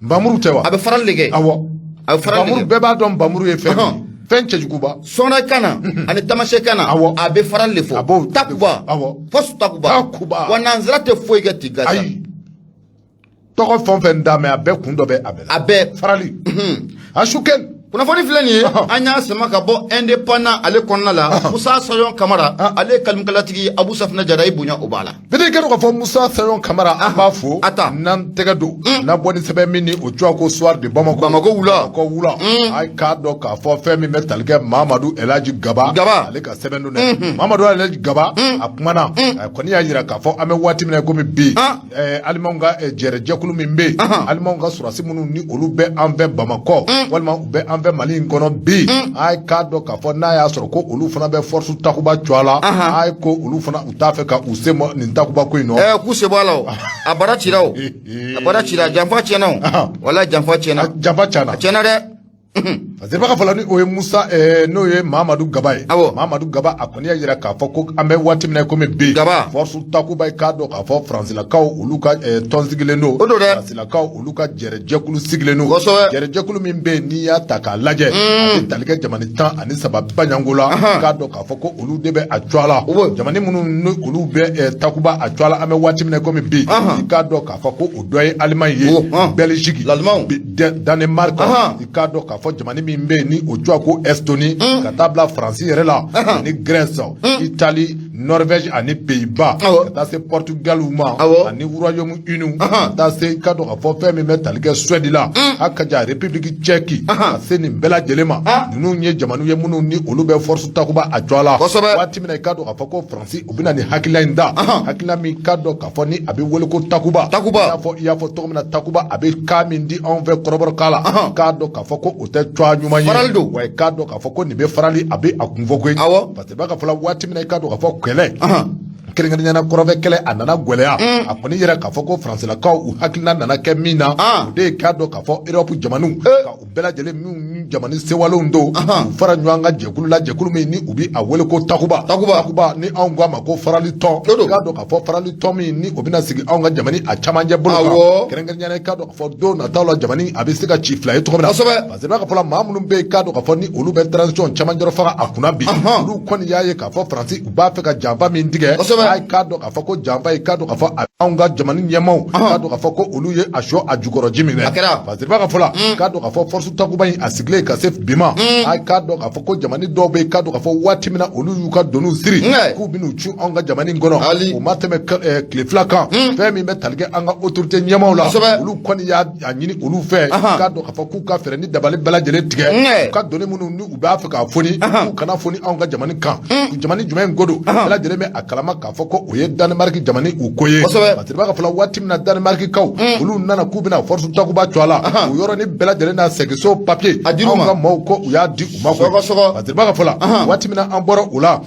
Bamuru tɛ wa? A bɛ farali de kɛ. Awɔ. A bɛ farali de kɛ. Bamuru bɛɛ b'a dɔn bamuru ye fɛn min ye. Fɛn cɛjuguba. Sɔnna kan na ani tamasɛ kan na, a bɛ farali de fɔ. Takuba. Force Takuba. Takuba. Wa nansara tɛ foyi kɛ ten gansan. Ayi. Tɔgɔ fɛn o fɛn d'a mɛ, a bɛɛ kun dɔ bɛ a bɛɛ la. A bɛɛ. Farali. A Choguel. Kunnafoni filɛ nin ye, an y'a sama ka bɔ Indépendant ale kɔnɔna la. Musa Sayon Kamara, ale ye kalimkalatigi Abu Safinɛ Jara, i bonya o b'a la. Bɛɛ kɛra k'a fɔ Musa Sayon Kamara, an b'a fo. A ta. N'an tɛgɛ don. N'an bɔ ni sɛbɛn min ni o tɔgɔ ko Soir de Bamako. Bamako wula. Bamako wula. A k'a dɔn k'a fɔ fɛn min bɛ tali kɛ Mamadu Elaji Gaba. Gaba. Ale ka sɛbɛn don dɛ. Mamadu Elaji Gaba. A kumana. A kɔni y'a jira k'a fɔ an bɛ waati min na komi bi. Alimanw ka jɛrɛjɛkulu min bɛ yen, alimanw ka sɔrɔdasi minnu ni olu bɛ an fɛ Bamakɔ, walima u bɛ an fɛ Mali in kɔnɔ bi, a ye k'a dɔn k'a fɔ n'a y'a sɔrɔ ko olu fana bɛ force Takuba cogoya la, a ye ko olu fana u t'a fɛ ka u sen bɔ nin Takuba ko in nɔ. K'u sen bɔ a la o, a baara cira o, a baara cira, janfa tiɲɛna o, walahi janfa tiɲɛna. Janfa tiɲɛna. A tiɲɛna dɛ. Fasiriba ka fɔ la, ni o ye Musa, n'o ye Mamadu Gaba ye. Awɔ. Mamadu Gaba, a kɔni y'a jira k'a fɔ ko an bɛ waati min na komi bi. Gaba. Force Takuba, ye k'a dɔn k'a fɔ Faransilakaw olu ka tɔn sigilen don. O don dɛ. Faransilakaw olu ka jɛrɛjɛkulu sigilen don. Kosɛbɛ. Jɛrɛjɛkulu min bɛ yen, n'i y'a ta k'a lajɛ, a bɛ tali kɛ jamana 13 baɲanko la. K'a dɔn k'a fɔ ko olu de bɛ a cogoya la. Jamana minnu ni olu bɛ Takuba a cogoya la, an bɛ waati min na komi bi, i k'a dɔn k'a fɔ ko o dɔ ye Allemagne ye, Belgique, L'Allemagne, Danemark, i k'a dɔn k'a fɔ jamana min bɛ yen ni o tɔgɔ ko Estonie, ka taa bila Faransi yɛrɛ la, ani Grèce, Italie, Norvège ani Pays-Bas, ka taa se Portugal ma, ani Royaume-Uni, ka taa se i ka dɔn k'a fɔ fɛn min bɛ tali kɛ Suède la, a ka ja République tchèque, ka se nin bɛɛ lajɛlen ma. Ninnu ye jamanaw ye minnu ni olu bɛ force Takuba a jɔ la. Waati min na i ka dɔn k'a fɔ ko Faransi, u bɛna nin hakilila in da, hakilila min ka dɔn k'a fɔ ni a bɛ wele ko Takuba. Takuba. I y'a fɔ cogo min na, Takuba a bɛ kan min di anw fɛ kɔrɔbɔrɔkan la, k'a dɔn k'a fɔ ko o tɛ cogoya ɲuman ye. Farali don. Wa i k'a dɔn k'a fɔ ko nin bɛ farali, a bɛ a kun fɔ koyi. Parce que b'a ka fɔ la, waati min na i k'a dɔn k'a fɔ kɛlɛ, kɛrɛnkɛrɛnnenya la kɔrɔnfɛ kɛlɛ, a nana gwɛlɛya, a kɔni yɛrɛ k'a fɔ ko Faransilakaw, u hakilina nana kɛ min na, o de ye k'a dɔn k'a fɔ Europe jamanaw, ka u bɛɛ lajɛlen minnu ni jamana sewalenw don, u fara ɲɔgɔn kan jɛkulu la, jɛkulu min ni u bɛ a wele ko Takuba. Takuba. Takuba ni anw ko a ma ko farali tɔn. K'a dɔn k'a fɔ farali tɔn min ni o bɛna sigi anw ka jamana a camancɛ bolo kan, kɛrɛnkɛrɛnnenya la i k'a dɔn k'a fɔ don nataw la, jamana a bɛ se ka ci fila ye cogo min na. Parce que b'a ka fɔ la, maa minnu bɛ yen k'a dɔn k'a fɔ ni olu bɛ transition camancɛrɔ fanga a kunna bi, olu kɔni y'a ye k'a fɔ Faransi, u b'a fɛ ka janfa min tigɛ, a k'a dɔn k'a fɔ ko janfa ye, k'a dɔn k'a fɔ anw ka jamana ɲɛmaaw, k'a dɔn k'a fɔ ko olu ye a sɔ a jukɔrɔ ji minɛ. A kɛra. Parce que b'a ka fɔ la, k'a dɔn k'a fɔ force Takuba in a sigilen ka se bi ma, a k'a dɔn k'a fɔ ko jamana dɔw bɛ yen, k'a dɔn k'a fɔ waati min na olu y'u ka doniw siri k'u bɛn'u cu anw ka jamana in kɔnɔ, o ma tɛmɛ tile 2 kan, fɛn min bɛ tali kɛ an ka autorité ɲɛmaaw la, olu kɔni y'a ɲini olu fɛ, k'a dɔn k'a fɔ k'u ka fɛɛrɛ ni dabali bɛɛ lajɛlen tigɛ, u ka doni minnu ni u b'a fɛ k'a foni, k'u kana foni anw ka jamana kan. Jamana jumɛn ko don? Bɛɛ lajɛlen bɛ a kalama k'a fɔ ko o ye Danemark jamana u ko ye. Parce que b'a ka fɔ la, waati min na Danemark kaw, olu nana k'u bɛna force Takuba cɔ a la, o yɔrɔnin bɛɛ lajɛlen na seginso papier, anw ka maaw ko u y'a di u ma koyi. Parce que b'a ka fɔ la, waati min na an bɔra o la,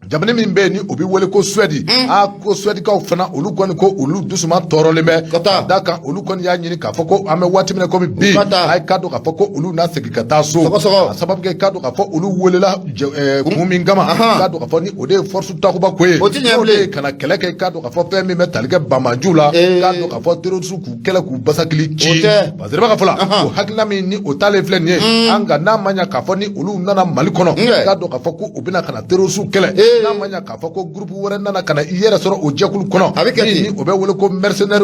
jamana min bɛ yen ni o bɛ wele ko Suède, a ko Suèdekaw fana, olu kɔni ko olu dusuma tɔɔrɔlen bɛ, ka da kan olu kɔni y'a ɲini k'a fɔ ko an bɛ waati min na komi bi, a ye k'a dɔn k'a fɔ ko olu na segin ka taa so, a sababu kɛ k'a dɔn k'a fɔ olu welela kun min kama, k'a dɔn k'a fɔ ni o de ye force Takuba ko ye, n'o de ye ka na kɛlɛ kɛ, k'a dɔn k'a fɔ fɛn min bɛ tali kɛ banbaanciw la, k'a dɔn k'a fɔ terroriste k'u kɛlɛ k'u basakili ci. Parce que b'a ka fɔ la, o hakilina min ni o taalen filɛ nin ye, an nka n'a ma ɲa k'a fɔ ni olu nana Mali kɔnɔ, k'a dɔn k'a fɔ ko u bɛna ka na terroriste kɛlɛ, n'a ma ɲa k'a fɔ ko groupe wɛrɛ nana ka na i yɛrɛ sɔrɔ o jɛkulu kɔnɔ, a bɛ kɛ ni o bɛ wele ko mercenaire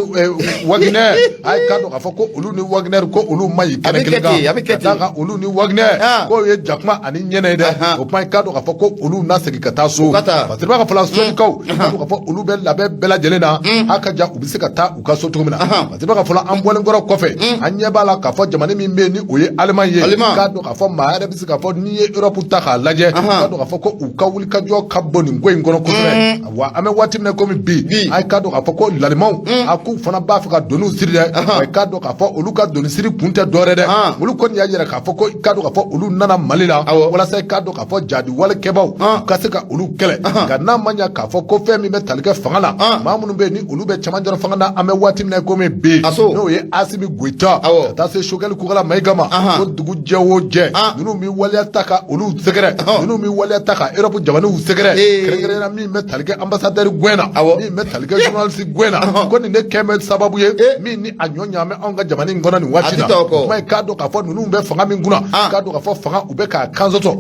Wagner, a ye k'a dɔn k'a fɔ ko olu ni Wagner, ko olu ma ɲi kɛnɛ kelen kan, a bɛ kɛ ka d'a kan olu ni Wagner k'o ye jakuma ani ɲɛnɛ ye dɛ. O kuma, k'a dɔn k'a fɔ ko olu na segin ka taa so, parce que b'a ka fɔ la, Suèdekaw, k'a dɔn k'a fɔ olu bɛ labɛn bɛɛ lajɛlen na, a ka ja u bɛ se ka taa u ka so cogo min na. Parce que b'a ka fɔ la, an bɔlen kɔrɔ kɔfɛ, an ɲɛ b'a la k'a fɔ jamana min bɛ yen ni o ye Allemagne ye, k'a dɔn k'a fɔ maa yɛrɛ bɛ se k'a fɔ n'i ye Europe ta k'a lajɛ, k'a dɔn k'a fɔ ko u ka wulikajɔ ka bon nin ko in kɔnɔ kosɛbɛ. Wa an bɛ waati min na komi bi, a k'a dɔn k'a fɔ ko lalimaw, a k'u fana b'a fɛ ka doniw siri dɛ. Wa k'a dɔn k'a fɔ olu ka doni siri kun tɛ dɔwɛrɛ dɛ, olu kɔni y'a yira k'a fɔ ko k'a dɔn k'a fɔ olu nana Mali la walasa k'a dɔn k'a fɔ jadi walekɛbaw, u ka se ka olu kɛlɛ. Nka n'a ma ɲa k'a fɔ ko fɛn min bɛ tali kɛ fanga la, maa minnu bɛ yen ni olu bɛ cɛmancɛ fanga na, an bɛ waati min na komi bi, n'o ye Asimi Goyita, ka taa se Choguel Kokala Mayiga ma, ko dugu jɛ o jɛ, ninnu bɛ waleya ta ka olu sɛgɛrɛ, ninnu bɛ waleya ta ka Europe jamanaw sɛgɛrɛ, kɛrɛnkɛrɛnnenya min bɛ tali kɛ ambassadeur gɛn na, min bɛ tali kɛ journaliste gɛn na, ko nin de kɛ bɛ sababu ye min ni a ɲɔ ɲaamɛ anw ka jamana in kɔnɔ nin waati la. Kuma ye k'a dɔn k'a fɔ ninnu bɛ fanga min kunna, k'a dɔn k'a fɔ fanga u bɛ k'a kan sɔsɔ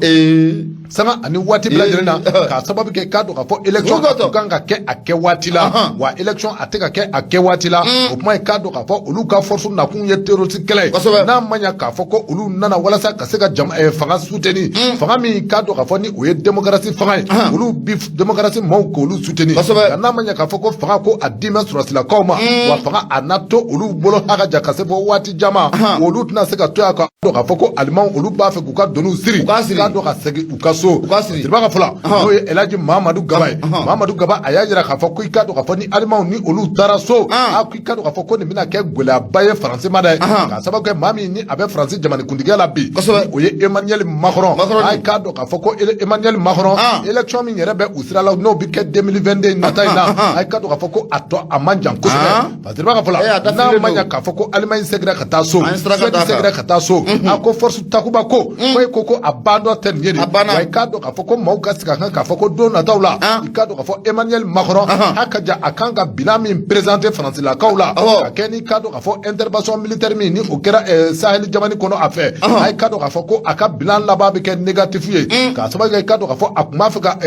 sanga ani waati bɛɛ lajɛlen na, k'a sababu kɛ k'a dɔn k'a fɔ élection a kan ka kɛ a kɛ waati la, wa élection a tɛ ka kɛ a kɛ waati la. O kuma ye k'a dɔn k'a fɔ olu ka force nakun ye terroriste kɛlɛ ye. N'a ma ɲa k'a fɔ ko olu nana walasa ka se ka jama fanga soutenir, fanga min k'a dɔn k'a fɔ ni o ye démocratie fanga ye, olu bi démocratie maaw k'olu soutenir. Nka n'a ma ɲa k'a fɔ ko fanga ko a di bɛ sɔrɔsilakaw ma, wa fanga a na to olu bolo haka ja ka se fɔ waati jama, olu tɛna se ka to yan. Ka dɔn k'a fɔ ko alimanw, olu b'a fɛ k'u ka doniw siri, k'a dɔn ka segin u ka so. Siriba ka fɔ la, n'o ye Elhaji Mahamadu Gaba ye, Mahamadu Gaba a y'a jira k'a fɔ ko i k'a dɔn k'a fɔ ni alimanw ni olu taara so, a ko i k'a dɔn k'a fɔ ko nin bɛna kɛ gɛlɛyaba ye Faransi ma dɛ, k'a sababu kɛ maa min ni a bɛ Faransi jamanakuntigiya la bi, o ye Emmanuel Macron. A k'a dɔn k'a fɔ ko Emmanuel Macron, élection min yɛrɛ bɛ u sira la, n'o bɛ kɛ 2022 nata in na, a k'a dɔn k'a fɔ ko a tɔ a man jan kosɛbɛ. Parce que b'a ka fɔ la, n'a ma ɲa k'a fɔ ko Allemagne seginna ka taa so, Suède seginna ka taa so, a ko force Takuba ko ko e ko ko a ban dɔ tɛ nin ye de. Wa i k'a dɔn k'a fɔ ko maaw ka sigi a kan k'a fɔ ko don nataw la, i k'a dɔn k'a fɔ Emmanuel Macron a ka ja a kan ka bilan min présenter Faransilakaw la, ka kɛ ni k'a dɔn k'a fɔ intervention militaire min ni o kɛra Sahel jamana kɔnɔ a fɛ, a k'a dɔn k'a fɔ ko a ka bilan laban bɛ kɛ négatif ye, k'a sababu kɛ i k'a dɔn k'a fɔ a tun b'a fɛ ka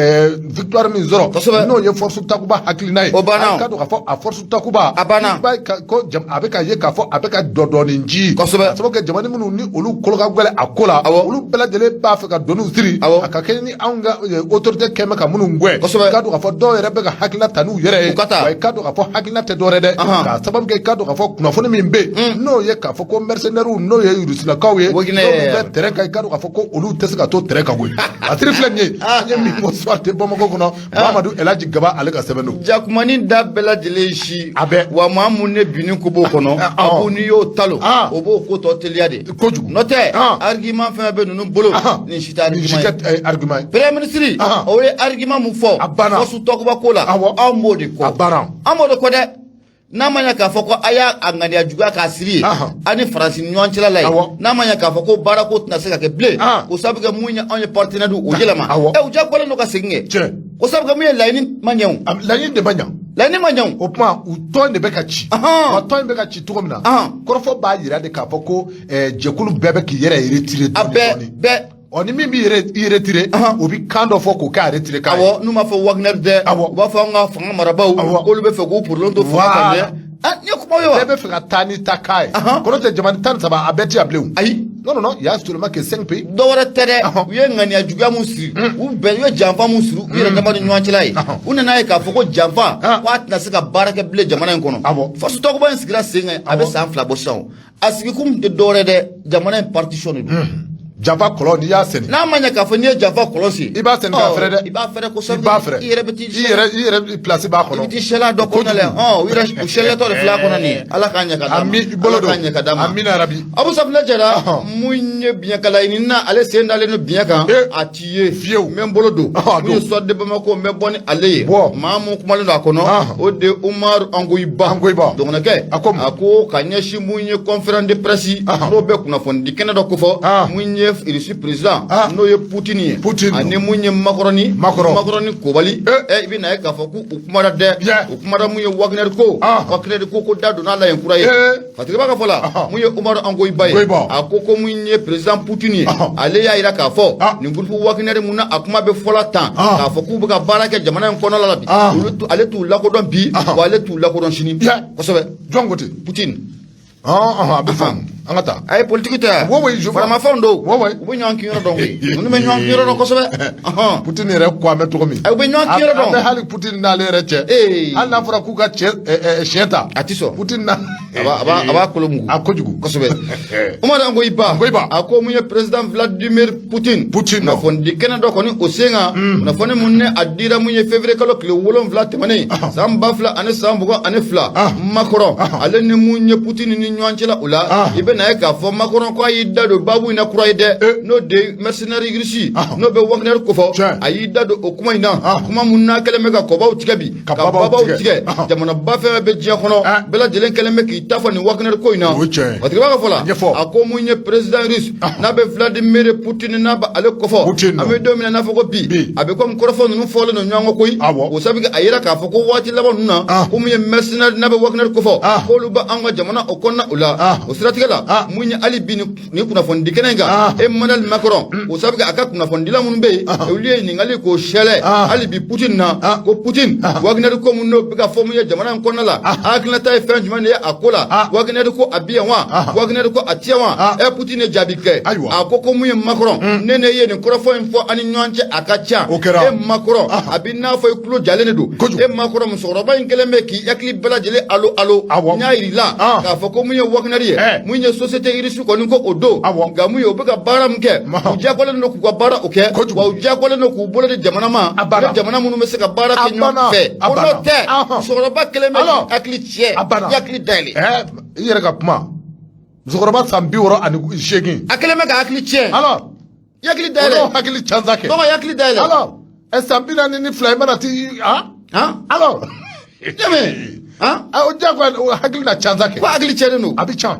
victoire min sɔrɔ, n'o ye force Takuba hakilina ye. O banna. I k'a dɔn k'a fɔ a force Takuba, A banna. I b'a ye ko a bɛ ka ye k'a fɔ a bɛ ka dɔdɔɔni ji. Ka sababu kɛ jamana minnu ni olu kolo ka gɛlɛn a ko la, olu bɛɛ lajɛlen b'a fɛ ka doniw siri. A ka kɛ ni anw ka autorité kɛn bɛ ka minnu gɛn. I k'a dɔn k'a fɔ dɔw yɛrɛ bɛ ka hakilina ta n'u yɛrɛ ye. U ka taa. Wa i k'a dɔn k'a fɔ hakilina tɛ dɔwɛrɛ dɛ. K'a sababu kɛ i k'a dɔn k'a fɔ kunnafoni min bɛ yen, n'o ye k'a fɔ ko mercenaires, n'o ye Rusilakaw ye, Wagner. n'olu bɛ terrain kan, i k'a dɔn k'a fɔ ko olu tɛ se ka to terrain kan koyi. A tiri filɛ nin ye, an ye min fɔ Soir de Bamako kɔnɔ, Mamadu Elaji Gaba ale ka sɛbɛn don. Jakumani da bɛɛ lajɛlen si. A bɛɛ. Wa maa mun ne binni ko b'o kɔnɔ, a ko n'i y'o talo, o b'o ko tɔ teliya de. Kojugu. N'o tɛ, argument fɛn fɛn bɛ ninnu bolo, nin si tɛ Nin si argument ye. tɛ argument ye. Premier ministre, o ye argument mun fɔ A banna. force Takuba ko la, anw b'o de kɔ. A banna. An b'o de kɔ dɛ. N'a ma ɲɛ k'a fɔ ko a y'a a ŋaniya juguya k'a siri ye an ni Faransi ni ɲɔgɔn cɛla la ye, n'a ma ɲɛ k'a fɔ ko baara ko tɛna se ka kɛ bilen, k'o sababu kɛ mun ye, anw ye partenaire o yɛlɛma, o diyagoyalen don ka segin kɛ, k'o sababu kɛ mun ye, laɲini ma ɲɛ o. Laɲini de ma ɲa. Laɲini ma ɲɛ o. O tuma u tɔn de bɛ ka ci. Wa tɔn in bɛ ka ci cogo min na, kɔrɔfɔ b'a jira de k'a fɔ ko jɛkulu bɛɛ bɛ k'i yɛrɛ retirer A dɔɔni bɛɛ dɔɔni. Bɛɛ. Ɔ, ni min b'i yɛrɛ i retirer, o bɛ kan dɔ fɔ k'o kɛ a retirer kan ye. Awɔ, n'u m'a fɔ Wagner dɛ, u b'a fɔ an ka fanga marabaaw k'olu bɛ fɛ k'u porolen to fanga kan dɛ. Ah, nin ye kuma ye wa? Bɛɛ bɛ fɛ ka taa ni ta kan ye. Kɔrɔ tɛ jamana 13 a bɛɛ ti yan bilen o. Ayi. Non, non, non, il y a seulement que 5 pays. Dɔ wɛrɛ tɛ dɛ, u ye ŋaniya juguya mun siri, u bɛn, u ye janfa mun siri u yɛrɛ dama ni ɲɔgɔn cɛla ye, u nana ye k'a fɔ ko janfa k'a tɛna se ka baara kɛ bilen jamana in kɔnɔ. Force Takuba in sigira sen kan, a bɛ san 2 bɔ sisan o. A sigikun tɛ dɔwɛrɛ dɛ, jamana in partition de don. Janfa kɔlɔn, n'i y'a sɛnɛ. N'a ma ɲɛ k'a fɔ n'i ye janfa kɔlɔn sen, I b'a sɛnɛ k'a fɛrɛ dɛ. I b'a fɛrɛ kosɛbɛ. I b'a fɛrɛ. I yɛrɛ bɛ t'i I yɛrɛ place b'a kɔnɔ. I bɛ t'i sɛla dɔ kɔnɔna la. U yɛrɛ u sɛlɛtɔ de filɛ a kɔnɔ nin ye. Ala k'a ɲɛ ka d'a ma. Ami, i bolo Ala don. k'a ɲɛ ka d'a ma. Amina rabi. Abu Safunɛ Jara, mun ye biɲɛkala ɲini na, ale sen dalen don biɲɛ kan, a t'i ye. Fiyewu. N bɛ n bolo don. A Mun ye don. Soir de Bamako, n bɛ bɔ ni ale ye. Bɔ. Maa mun kumalen don a kɔnɔ, o de ye Umaru Angoyiba. Angoyiba. Dɔgɔnɔkɛ. A ko mun? A ko ka ɲɛsin mun ye conférence de presse, n'o bɛ kunnafonidi kɛnɛ dɔ kofɔ, mun ye Russie président, n'o ye Poutine ye. Poutine. Ani mun ye Macron. Macron. Macron Kobali. I bɛ na ye k'a fɔ k'u kumara dɛ. U kumara mun ye Wagner ko. Wagner ko da donna a la yen kura ye. Fatigiba ka fɔ la, mun ye Umaru Angoyiba ye. Angoyiba. A ko mun ye président Poutine ye. Ale y'a jira k'a fɔ nin groupe Wagner mun na a kuma bɛ fɔla tan, k'a fɔ k'u bɛ ka baara kɛ jamana in kɔnɔna la bi. Olu ale t'u lakodɔn bi, wa ale t'u lakodɔn sini. Kosɛbɛ. Jɔn ko ten? Poutine. A bɛ faamu. An ka taa. A ye politiki tɛ. Oui, oui, je vois. Faramafɛnw don. Oui, oui. U bɛ ɲɔgɔn kinyɔrɔ dɔn koyi. Ninnu bɛ ɲɔgɔn kinyɔrɔ dɔn kosɛbɛ. Poutine yɛrɛ ko an bɛ cogo min. U bɛ ɲɔgɔn kinyɔrɔ dɔn. A bɛ hali Poutine n'ale yɛrɛ cɛ. Hali n'a fɔra k'u ka cɛ siɲɛ ta. A ti sɔn. Poutine na. A b'a kolo mugu. A kojugu. Kosɛbɛ. Umaru Angoyiba. Angoyiba. A ko mun ye président Vladimir Poutine. Poutine. Kunnafonidi kɛnɛ dɔ kɔni o sen kan. Kunnafoni mun ne a dira mun ye février kalo tile 7 tɛmɛnen, san 2022. Macron. Ale ni mun ye Poutine ni ɲɔgɔn cɛla o la. I bɛ na ye k'a fɔ Macron ko a y'i da don baabu in na kura ye dɛ. N'o de ye mercenaire russe. N'o bɛ Wagner kofɔ. A y'i da don o kuma in na. Kuma mun n'a kɛlen bɛ ka kɔbaw tigɛ bi. Ka Ka babaw babaw tigɛ. tigɛ. Jamanaba fɛn fɛn bɛ diɲɛ kɔnɔ. Bɛɛ lajɛlen kɛlen bɛ k'i ta fɔ nin Wagner ko in na. O ye tiɲɛ ye. Fatigiba ka fɔ la. Ɲɛfɔ. A ko mun ye président russe, n'a bɛ Vladimir Poutine, n'a bɛ ale kofɔ. Poutine. An bɛ don min na i n'a fɔ ko bi. Bi. A bɛ komi kɔrɔfɔ ninnu fɔlen don ɲɔgɔn kɔ koyi. O sabu kɛ a yira k'a fɔ ko waati laban ninnu na, ko mun ye mercenaire n'a bɛ Wagner kofɔ, k'olu bɛ an ka jamana o kɔnɔna o la. O siratigɛ la, mun ye hali bi nin kunnafonidi kɛnɛ in kan, Emmanuel Macron, o sabu kɛ a ka kunnafonidila minnu bɛ yen, olu ye ɲininkali k'o sɛlɛ hali bi Poutine na, ko Poutine, Wagner ko mun n'o bɛ ka fɔ mun ye jamana in kɔnɔna la, hakilinata ye fɛn jumɛn de ye a ko la? Wagner ko a bi yan wa? Wagner ko a ti yan wa? Poutine ye jaabi kɛ. A ko mun ye Macron, ne ye nin kɔrɔfɔ in fɔ an ni ɲɔgɔn cɛ, a ka ca. O kɛra. E Macron, a bɛ n'a fɔ i tulo jalen de don. Kojugu. E Macron, musokɔrɔba in kɛlen bɛ k'i hakili bɛɛ lajɛlen alo alo. N y'a yir'i la k'a fɔ ko mun ye Wagner ye, mun ye société russe kɔni ko o don. Nka mun ye, u bɛ ka baara min kɛ, u diyagoyalen don k'u ka baara o kɛ. Kojugu. Wa u diyagoyalen don k'u bolo di jamana ma, A banna. ni jamana minnu bɛ se ka baara kɛ A ɲɔgɔn banna. fɛ. A Ko n'o banna. tɛ, musokɔrɔba kɛlen bɛ k'i hakili tiɲɛ, A banna. i hakili dayɛlɛ. I yɛrɛ ka kuma, musokɔrɔba san 68. A kɛlen bɛ ka hakili tiɲɛ. Alors. I hakili O dayɛlɛ. n'o hakili cansa kɛ. Dɔgɔ, i hakili dayɛlɛ. Alors, san 42 i mana ti han. Han? Alors. Jɛmɛ. Han? O diyagoya o hakili na cansa kɛ. Ko hakili tiɲɛnen don. A bɛ can.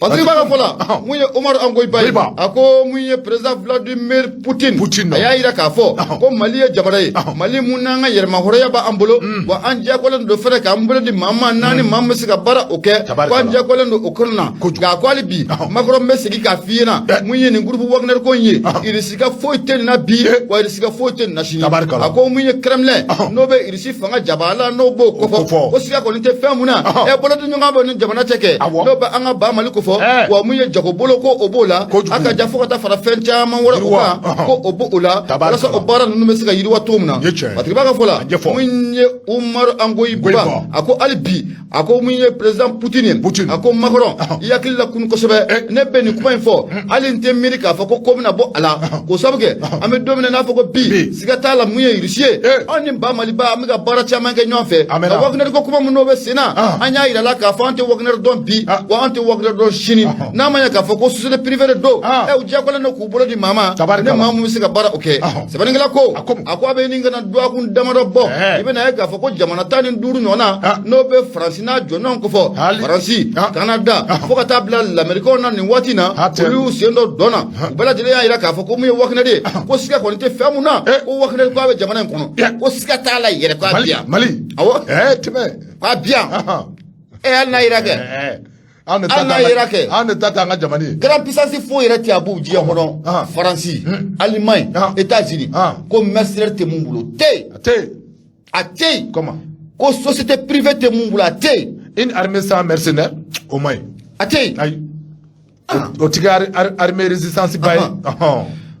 Patigi b'a ka fɔ la, mun ye Umaru Angoyiba ye, a ko mun ye président Vladimir Poutine, Poutine a y'a jira k'a fɔ ko Mali ye jamana ye, Mali mun n'an ka yɛrɛmahɔrɔnya b'an bolo, wa an diyagoyalen don fɛnɛ k'an bolo di maa ma n'an ni maa min bɛ se ka baara o kɛ, ko an diyagoyalen don o kɔnɔna na. Nka a ko hali bi, Macron bɛ segin k'a f'i ɲɛna, mun ye nin groupe Wagner ko in ye, Irisi ka foyi tɛ nin na bi, wa Irisi ka foyi tɛ nin na sini. A ko mun ye Kremlin, n'o bɛ Irisi fanga jabala, n'o b'o kofɔ, ko siga kɔni tɛ fɛn mun na, ɛ bolodiɲɔgɔn bɛ ni jamana cɛ kɛ, n'o bɛ an ka ba Mali kofɔ, wa mun ye jago bolo ko o b'o la, a ka ja fo ka taa fara fɛn caman wɛrɛ o kan, ko o b'o la walasa o baara ninnu bɛ se ka yiriwa cogo min na. Patigi b'a ka fɔ la, mun ye Umaru Angoyiba, a ko hali bi, a ko mun ye président Poutine ye, a ko Macron, i hakili la kunu kosɛbɛ, ne bɛ nin kuma in fɔ, hali n tɛ miiri k'a fɔ ko ko bɛna bɔ a la, k'o sababu kɛ an bɛ don min na n'a fɔ ko bi, siga t'a la mun ye Irisi ye, anw ni ba Maliba an bɛ ka baara caman kɛ ɲɔgɔn fɛ. Ka Wagner ko kuma minnu bɛ sen na, an y'a yira la k'a fɔ an tɛ Wagner dɔn bi, wa an tɛ Wagner dɔn sini, n'a ma ɲɛ k'a fɔ ko société privée de don, ɛ u diyagoyalen don k'u bolo di maa ma ni maa min bɛ se ka baara o kɛ. Sɛbɛnnikɛla ko a ko a bɛ nin kana dɔgɔkun damadɔ bɔ, i bɛna ye k'a fɔ ko jamana 15 ɲɔgɔn na, n'o bɛ Faransi n'a jɔɲɔgɔn kofɔ, Faransi, Canada, fo ka taa bila Lamerikɛnw na nin waati na, olu y'u sen dɔ dɔn na. U bɛɛ lajɛlen y'a jira k'a fɔ ko mun ye Wagner ye, ko siga kɔni tɛ fɛn mun na, ko Wagner ko a bɛ jamana in kɔnɔ, ko siga t'a la yɛrɛ k'a bi yan. Mali. Awɔ. Tɛmɛ. K'a bi yan. Hali n'a yera kɛ. Hali n'a yera kɛ. An de ta t'an ka jamana ye. Grande puissance foyi yɛrɛ tɛ a b'u diɲɛ kɔnɔ. Faransi, Allemagne, États-Unis, ko mercenaire tɛ mun bolo, tɛ yen. A tɛ yen. A tɛ yen. Comment? Ko société privée tɛ mun bolo, a tɛ yen. Une armée sans mercenaires, o man ɲi. A tɛ yen. Ayi. O ti kɛ armée résistance ba ye.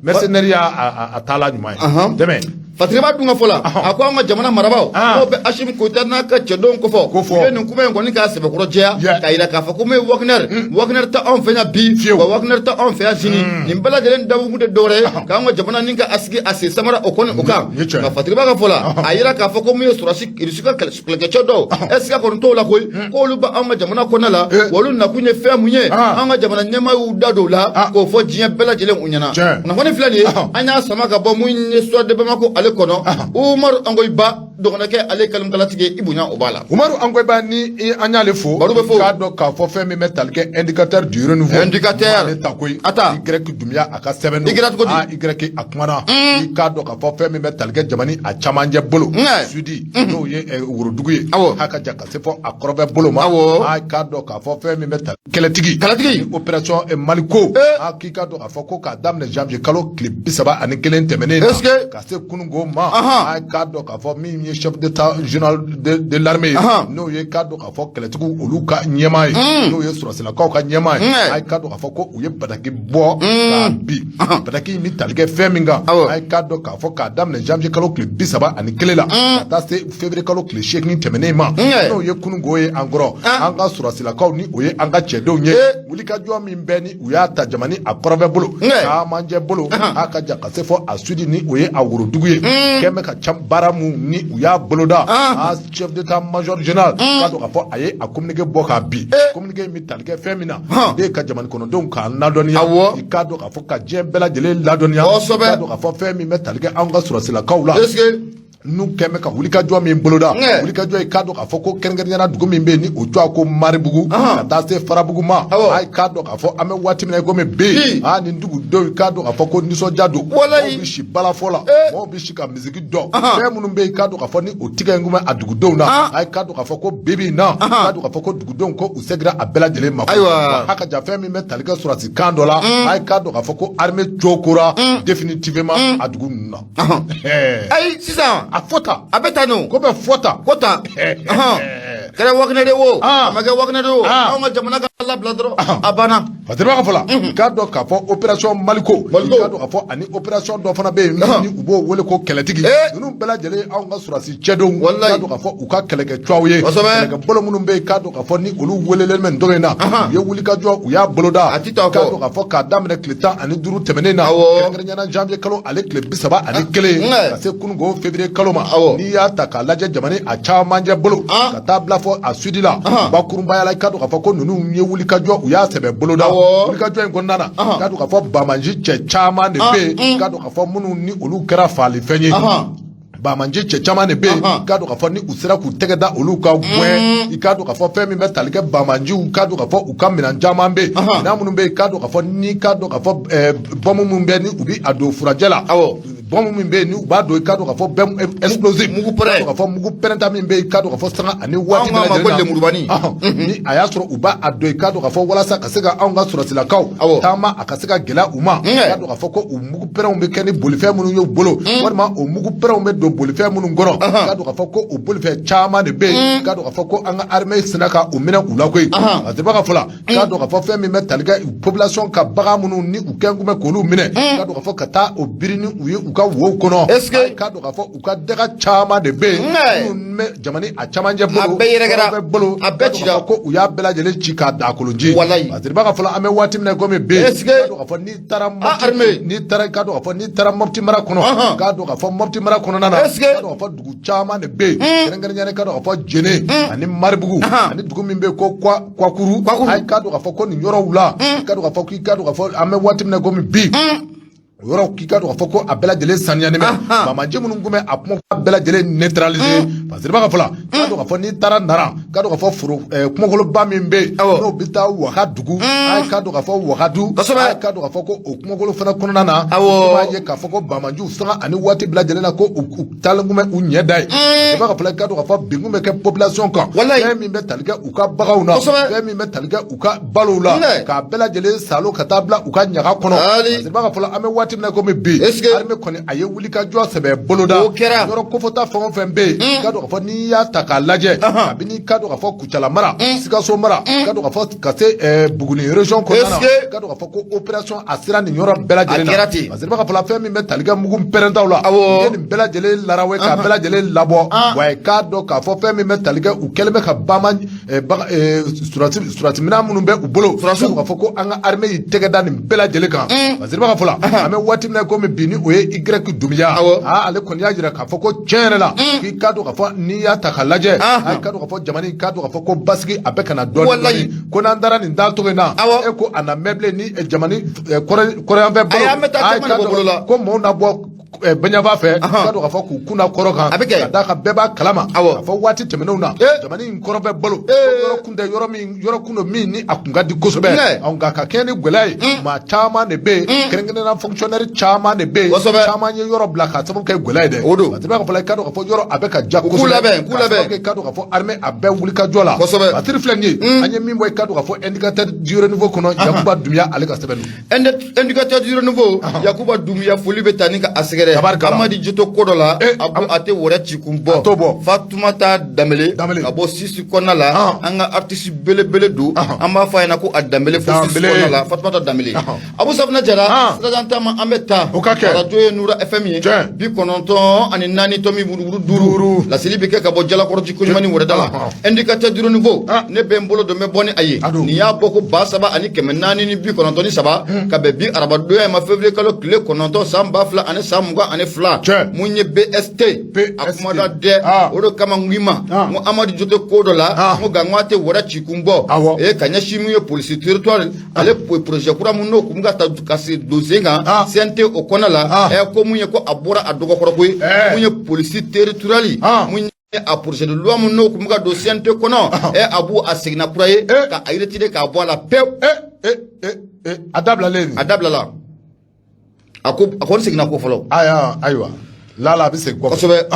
Mercenaire y'a a taala ɲuman ye. Dɛmɛ. Fatireba dun ka fɔ la, a ko an ka jamana marabaaw, n'o bɛ Asimi Goyita n'a ka cɛdenw kofɔ, u ye nin kuma in kɔni k'a sɛbɛkɔrɔ jɛya, k'a jira k'a fɔ ko mun ye Wagner, Wagner tɛ anw fɛ yan bi, wa Wagner tɛ anw fɛ yan sini. Nin bɛɛ lajɛlen dabɔkun tɛ dɔwɛrɛ ye k'an ka jamana ni ka a sigi a sen samara o kɔni o kan. Nka Fatireba ka fɔ la, a yira k'a fɔ ko mun ye sɔrɔdasi Irisi ka kɛlɛkɛcɛ dɔw, ɛ siga kɔni t'o la koyi, k'olu bɛ anw ka jamana kɔnɔna la, wa olu nakun ye fɛn mun ye, an ka jamana ɲɛmaa y'u da don o la k'o fɔ diɲɛ bɛɛ lajɛlen u ɲɛna. Kunnafoni filɛ nin ye, an y'a sama ka bɔ mun ye Soir de Bamako ale kɔnɔ. Umaru Angoyiba dɔgɔnɔkɛ, ale kalimkalatigi, i bonya o b'a la. Umaru Angoyiba ni an y'ale fo, baro bɛ fo, k'a dɔn k'a fɔ fɛn min bɛ tali kɛ indicateur du renouveau, indicateur ale ta koyi, a ta Y Dunbiya a ka sɛbɛn don, Y cogo di? Ah, Y a kumana, i k'a dɔn k'a fɔ fɛn min bɛ tali kɛ jamana a camancɛ bolo, sud, n'o ye worodugu ye, a ka jan ka se fɔ a kɔrɔnfɛ bolo ma, a k'a dɔn k'a fɔ fɛn min bɛ tali kɛlɛtigi kɛlɛtigi opération Maliko, a k'i k'a dɔn k'a fɔ ko k'a daminɛ janvier kalo tile 31 tɛmɛnen na ka se kunungo ma, a k'a dɔn k'a fɔ min ye chef d'état général de l'armée ye, n'o ye k'a dɔn k'a fɔ kɛlɛtigiw olu ka ɲɛmaa ye, n'o ye sɔrɔsilakaw ka ɲɛmaa ye, a k'a dɔn k'a fɔ ko u ye bataki bɔ k'a bi bataki in bɛ tali kɛ fɛn min kan, a k'a dɔn k'a fɔ k'a daminɛ janvier kalo tile 31 la ka taa se février kalo tile 8 tɛmɛnen ma, n'o ye kunungo ye, an kɔrɔ an ka sɔrɔsilakaw ni o ye an ka cɛdenw ye, wulikajɔ min bɛ ni u y'a ta jamana a kɔrɔnfɛ bolo, camancɛ bolo, a ka jan ka se fɔ a sud ni o ye a worodugu ye, kɛn bɛ ka ca baara mun ni u y'a boloda, a chef d'état major général k'a dɔn k'a fɔ a ye a communiqué bɔ k'a bi, communiqué in bɛ tali kɛ fɛn min na, o de ye ka jamana kɔnɔdenw k'a ladɔnniya, i k'a dɔn k'a fɔ ka diɲɛ bɛɛ lajɛlen ladɔnniya, k'a dɔn k'a fɔ fɛn min bɛ tali kɛ anw ka sɔrɔsilakaw la n'u kɛn bɛ ka wulikajɔ min boloda, wulikajɔ i k'a dɔn k'a fɔ ko kɛrɛnkɛrɛnnenya dugu min bɛ yen ni o tɔgɔ ko Maribugu ka taa se Farabugu ma, a k'a dɔn k'a fɔ an bɛ waati min na i komi bi, aa nin dugudenw i k'a dɔn k'a fɔ ko nisɔndiya don, mɔgɔw bɛ si balafɔ la, mɔgɔw bɛ si ka misiki dɔn, fɛn minnu bɛ yen i k'a dɔn k'a fɔ ni o tigɛ in kun bɛ a dugudenw na, a k'a dɔn k'a fɔ ko bi bi in na, k'a dɔn k'a fɔ ko dugudenw ko u seginna a bɛɛ lajɛlen ma. Ayiwa, a ka ja fɛn min bɛ tali kɛ sɔrɔdasi kan dɔ la, a k'a dɔn k'a fɔ ko armée cokora définitivement a dugu ninnu na. Ayi, sisan a fɔ tan, a bɛ tan no, ko bɛ fɔ tan, ko tan kɛra Wagner de wo, a ma kɛ Wagner de wo, anw ka jamana ka labila dɔrɔn, a banna. Fatireba ka fɔ la, k'a dɔn k'a fɔ opération Maliko, i k'a dɔn k'a fɔ ani opération dɔ fana bɛ yen ni u b'o wele ko kɛlɛtigi, ninnu bɛɛ lajɛlen anw ka sɔrɔdasi cɛdenw, k'a dɔn k'a fɔ u ka kɛlɛkɛ ye, kɛlɛkɛ bolo minnu bɛ yen, k'a dɔn k'a fɔ ni olu welelen bɛ nin don in na, u ye wulikajɔ u y'a boloda, k'a dɔn k'a fɔ k'a daminɛ tile 15 tɛmɛnen na, kɛrɛnkɛrɛnnenya janvier kalo ale tile 31 ka se kunungo février kalo ma. N'i y'a ta k'a lajɛ jamana a camancɛ bolo ka taa bila fɔ a sud la, bakurunbaya la, i k'a dɔn k'a fɔ ko ninnu ye wulikajɔ u y'a sɛbɛ boloda. Wulikajɔ in kɔnɔna na, k'a dɔn k'a fɔ banbaanci cɛ caman de bɛ yen, k'a dɔn k'a fɔ minnu ni olu kɛra faalifɛn ye. Banbaanci cɛ caman de bɛ yen, i k'a dɔn k'a fɔ ni u sera k'u tɛgɛ da olu kan gɛn, i k'a dɔn k'a fɔ fɛn min bɛ tali kɛ banbaanciw, k'a dɔn k'a fɔ u ka minɛn caman bɛ yen, minɛn minnu bɛ yen, k'a dɔn k'a fɔ ni k'a dɔn k'a fɔ bɔnbu minnu bɛ ni u bɛ a don furajɛ la, bɔnbu min bɛ yen ni u b'a don, i k'a dɔn k'a fɔ bɛɛ explosif, mugu pɛrɛn, k'a fɔ mugu pɛrɛnta min bɛ yen, i k'a dɔn k'a fɔ sanga ani waati bɛɛ lajɛlen na, lenburubani, ni a y'a sɔrɔ u b'a a don, i k'a dɔn k'a fɔ walasa ka se ka anw ka sɔrɔsilakaw taama a ka se ka gɛlɛya u ma, i k'a dɔn k'a fɔ ko u mugu pɛrɛnw bɛ kɛ ni bolifɛn minnu ye u bolo, walima o mugu pɛrɛnw bɛ don bolifɛn minnu kɔnɔ, k'a dɔn k'a fɔ ko o bolifɛn caman de bɛ yen, k'a dɔn k'a fɔ ko an ka armée sina ka u minɛ u la koyi. A tɛ ka fɔ la, k'a dɔn k'a fɔ fɛn min bɛ tali kɛ population ka bagan minnu ni u kɛn kun bɛ k'olu minɛ, k'a dɔn k'a fɔ ka taa o biri ni u ye u ka wow kɔnɔ, est-ce que k'a dɔn k'a fɔ u ka daga caman de bɛ yen minnu bɛ jamana a camancɛ bolo, a bɛɛ yɛrɛkɛra, bolo, a bɛɛ cira, ko u y'a bɛɛ lajɛlen ci k'a da kolonji. Walayi, a tɛ ka fɔ la, an bɛ waati min na komi bi, est-ce que k'a dɔn k'a fɔ n'i taara armée, n'i taara, k'a dɔn k'a fɔ n'i taara Mopti mara kɔnɔ, k'a dɔn k'a fɔ Mopti mara kɔnɔna na, est-ce que k'a dɔn k'a fɔ dugu caman de bɛ yen, kɛrɛnkɛrɛnnenya la k'a dɔn k'a fɔ Jene ani Maribugu ani dugu min bɛ yen ko Kwakuru, ayi, k'a dɔn k'a fɔ ko nin yɔrɔw la, k'a dɔn k'a fɔ k'i k'a dɔn k'a fɔ an bɛ waati min na komi bi, o yɔrɔ k'i k'a dɔn k'a fɔ ko a bɛɛ lajɛlen saniyalen bɛ. Banbaanci minnu tun bɛ a kuma bɛɛ lajɛlen neutraliser, parce que b'a ka fɔ la, k'a dɔn k'a fɔ n'i taara Nara, k'a dɔn k'a fɔ foro kungokoloba min bɛ yen n'o bɛ taa Wagadugu, ayi, k'a dɔn k'a fɔ Wagadu, ayi, k'a dɔn k'a fɔ ko o kungokolo fana kɔnɔna na, i b'a ye k'a fɔ ko banbaanciw sanga ani waati bɛɛ lajɛlen na ko u taalen kun bɛ u ɲɛ da yen. I b'a ka fɔ la, k'a dɔn k'a fɔ bin kun bɛ kɛ population kan, fɛn min bɛ tali kɛ u ka baganw na, fɛn min bɛ tali kɛ u ka balow la, k'a bɛɛ lajɛlen salo ka taa bila u ka ɲaga kɔnɔ. I b'a ka fɔ la, an bɛ waati min na komi bi, armée kɔni a ye wulikajɔ sɛbɛ boloda. Yɔrɔ kofɔta fɛn o fɛn bɛ yen, k'a dɔn k'a fɔ n'i y'a ta k'a lajɛ, kabini k'a dɔn k'a fɔ Kucala mara, Sikaso mara, k'a dɔn k'a fɔ ka se Buguni région kɔnɔna na, k'a dɔn k'a fɔ ko opération a sera nin yɔrɔ bɛɛ lajɛlen na. Parce que i b'a ka fɔ la, fɛn min bɛ tali kɛ mugu pɛrɛntaw la, u ye nin bɛɛ lajɛlen larawe k'a bɛɛ lajɛlen labɔ. Wa i k'a dɔn k'a fɔ fɛn min bɛ tali kɛ, u kɛlen bɛ ka bama surasi minɛn minnu bɛ u bolo, surasiw k'a fɔ ko an ka armée y'i tɛgɛ da nin bɛɛ lajɛlen kan. Parce que i b'a ka fɔ la, an bɛ waati min na komi bi, ni o ye Y Doumbia, ale kɔni y'a jira k'a fɔ ko tiɲɛ yɛrɛ la, k'i k'a dɔn k'a fɔ n'i y'a ta k'a lajɛ, a k'a dɔn k'a fɔ jamana in, k'a dɔn k'a fɔ ko basigi a bɛ ka na dɔɔnin dɔɔnin, ko n'an taara nin taa cogo in na, e ko a na mɛn bilen ni jamana kɔrɔyanfɛ bolo, ko maaw na bɔ bɛɲaba fɛ, k'a dɔn k'a fɔ k'u kun da kɔrɔn kan. A bɛ kɛ. Ka d'a kan bɛɛ b'a kalama k'a fɔ waati tɛmɛnenw na, jamana in kɔrɔnfɛ bolo, yɔrɔ kun tɛ yɔrɔ min, yɔrɔ kun don min ni a kun ka di kosɛbɛ. Nka ka kɛɲɛ ni gɛlɛya ye, maa caman de bɛ yen, kɛrɛnkɛrɛnnenya fonctionnaire caman de bɛ yen, caman ye yɔrɔ bila k'a sababu kɛ gɛlɛya ye dɛ. O don. A tɛ b'a fɔ la, i k'a dɔn k'a fɔ yɔrɔ a bɛ ka ja kosɛbɛ. K'u labɛn, k'u labɛn. I k'a dɔn k'a fɔ armée a bɛɛ wuli ka jɔ la. Batiri filɛ nin ye, an ye min bɔ, i k'a dɔn k'a fɔ Indicateur du Renouveau kɔnɔ, Yakuba Dunbiya ale ka sɛbɛn don. Indicateur du Renouveau, Yakuba Dunbiya, foli bɛ taa ni ka a sɛgɛrɛ. Amadi Joto ko dɔ la, a tɛ wɛrɛ ci kun bɔ. Fatumata Danbele ka bɔ Sisi kɔnɔna la, an ka artiste belebele don, an b'a fɔ a ɲɛna ko a Danbele fo Sisi kɔnɔna la, Fatumata Danbele. Abu Safunɛ Jara, sirajan taama, an bɛ taa. O ka kɛ. Arajo ye Nura FM ye, 94.5. Laseli bɛ kɛ ka bɔ Jalakɔrɔji koɲuman ni wɛrɛda la. Indicateur du Renouveau, ne bɛ n bolo don, n bɛ bɔ ni a ye. Nin y'a bɔ ko 3493, ka bɛn bi arabadonya in ma, février kalo tile 9 san 2022. Mun ye BST a kumada dɛ, o de kama n k'i ma n ko Amadu jo tɛ ko dɔ la, n ko nka n ko a tɛ wɛrɛ ci kun bɔ. Ka ɲɛsin mun ye polisi territoire, ale projet kura mun n'o kun ka ta ka se don sen kan CNT o kɔnɔna la, ko mun ye ko a bɔra a dɔgɔkɔrɔ koyi. Mun ye polisi territorial, mun a projet de loi mun n'o kun bɛ ka don CNT kɔnɔ, a b'o a seginna kura ye ka a retiré k'a bɔ a la pewu. A dabilalen. A dabilala, a ko a kɔni seginna ko fɔlɔ. Ayiwa, lala a bɛ segin kɔfɛ. Kosɛbɛ.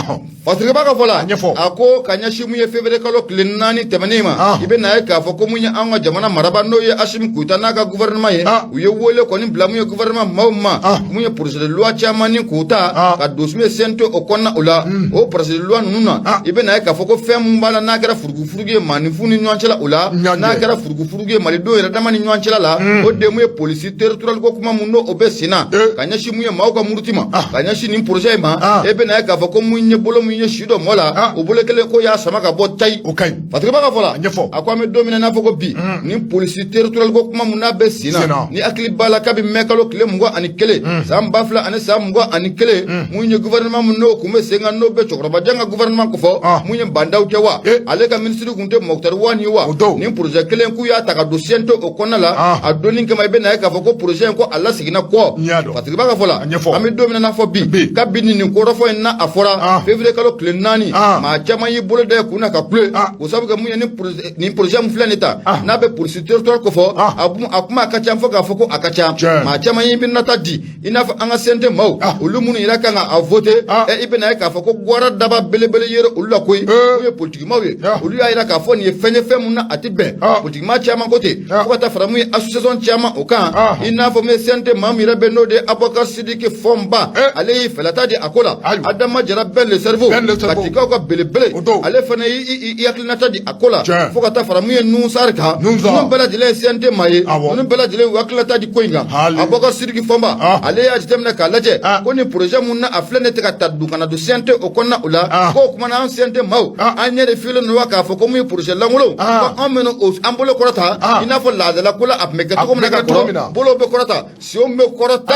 Fasirikɛba ka fɔ la, a ɲɛfɔ. A ko ka ɲɛsin mun ye février kalo tile 4 tɛmɛnen ma, i bɛ n'a ye k'a fɔ ko mun ye an ka jamana marabaa n'o ye Asimi Goyita n'a ka gouvernement ye, u ye wele kɔni bila mun ye gouvernement maaw ma, mun ye projet de loi caman ni k'o ta ka don mun ye CNT o kɔnɔna o la. O projet de loi ninnu na, i bɛ n'a ye k'a fɔ ko fɛn mun b'a la n'a kɛra furugufurugu ye maaninfin ni ɲɔgɔn cɛla o la, n'a kɛra furugufurugu ye malidenw yɛrɛ dama ni ɲɔgɔn cɛla la, o de mun ye polisi territorial ko kuma mun n'o o bɛ sen na, ka ɲɛsin mun ye maaw ka muruti ma, ka ɲɛsin nin projet in ma, e bɛ n'a ye k'a fɔ ko mun ye bolo mun ye si dɔ mɔ la, o bolo kelen ko y'a sama ka bɔ tayi. O ka ɲi. Fasirikɛba ka fɔ la, a ko an bɛ don min na i n'a fɔ ko bi, nin polisi territorial ko kuma mun n'a bɛ sen na, ni hakili b'a la kabi mɛ kalo tile 21 san 2021, mun ye gouvernement mun n'o kun bɛ sen kan, n'o bɛ cɛkɔrɔbajan ka gouvernement kofɔ, mun ye Bah N'Daw tɛ wa, ale ka minisiri kun tɛ Moctar Ouane ye wa, nin projet kelen k'u y'a ta ka don CNT o kɔnɔna la, a donni kama i bɛ n'a ye k'a fɔ ko projet in ko a laseginna kɔ. Fasirikɛba ka fɔ la, an bɛ don min na i n'a fɔ bi, kabi nin ko kɔrɔfɔ in na a fɔra février kalo tile 4, maa caman y'i bolo da kun na ka kule o sabu kɛ mun ye nin projet min filɛ nin ta, n'a bɛ police territoriale kofɔ, a kuma ka ca fo k'a fɔ ko a ka ca. Maa caman y'i miirinata di, i n'a fɔ an ka CNT maaw, olu minnu yɛrɛ kan ka a voter. I bɛna ye k'a fɔ ko gwara daba belebele yera olu la koyi. N'u ye politikimaw ye, olu y'a jira k'a fɔ nin ye fɛn ye, fɛn mun na a tɛ bɛn. Politikimaa caman ko ten, fo ka taa fara mun ye association caman o kan, i n'a fɔ mun ye CNT maa min yɛrɛ bɛ, n'o de ye Abubakar Sidiki Fɔnba, ale y'i fɛlata di a ko la. Adama Jara Ben le cerveau, Katikaw ka belebele, ale fana y'i hakilinata di a ko la, fo ka taa fara mun ye Nusari kan. Ninnu bɛɛ lajɛlen ye CNT maa ye, ninnu bɛɛ lajɛlen y'u hakilinata di ko in kan. Abubakar Sidiki Fɔnba, ale y'a jateminɛ k'a lajɛ ko nin projet mun na a filɛ ne tɛ ka ta dun ka na don CNT o kɔnɔna o la, k'o kuma na an CNT maaw, an ɲɛ de filen don wa k'a fɔ ko mun ye projet lankolon, ko an bɛna an bolo kɔrɔta, i n'a fɔ laadala ko la a tun bɛ kɛ cogo min na ka kɔrɔ, bolo bɛ kɔrɔta, senw bɛ kɔrɔta.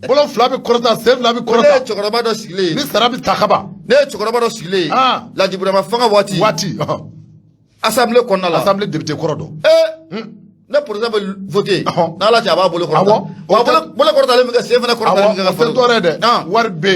Bolo fila bɛ kɔrɔta, sen fila bɛ kɔrɔta. Ne ye cɛkɔrɔba dɔ sigilen ye. Ni sara bɛ ta kaban. Ne ye cɛkɔrɔba dɔ sigilen ye. Laji Burama fanga waati. Waati. Assemblée kɔnɔna la. Assemblée député kɔrɔ dɔ. Ne projet bɛ voté. N'Ala cɛ, a b'a bolo kɔrɔta. Wa bolo kɔrɔtalen min kɛ, sen fana kɔrɔtalen min kɛ ka fara. O tɛ dɔwɛrɛ dɛ. Wari bɛ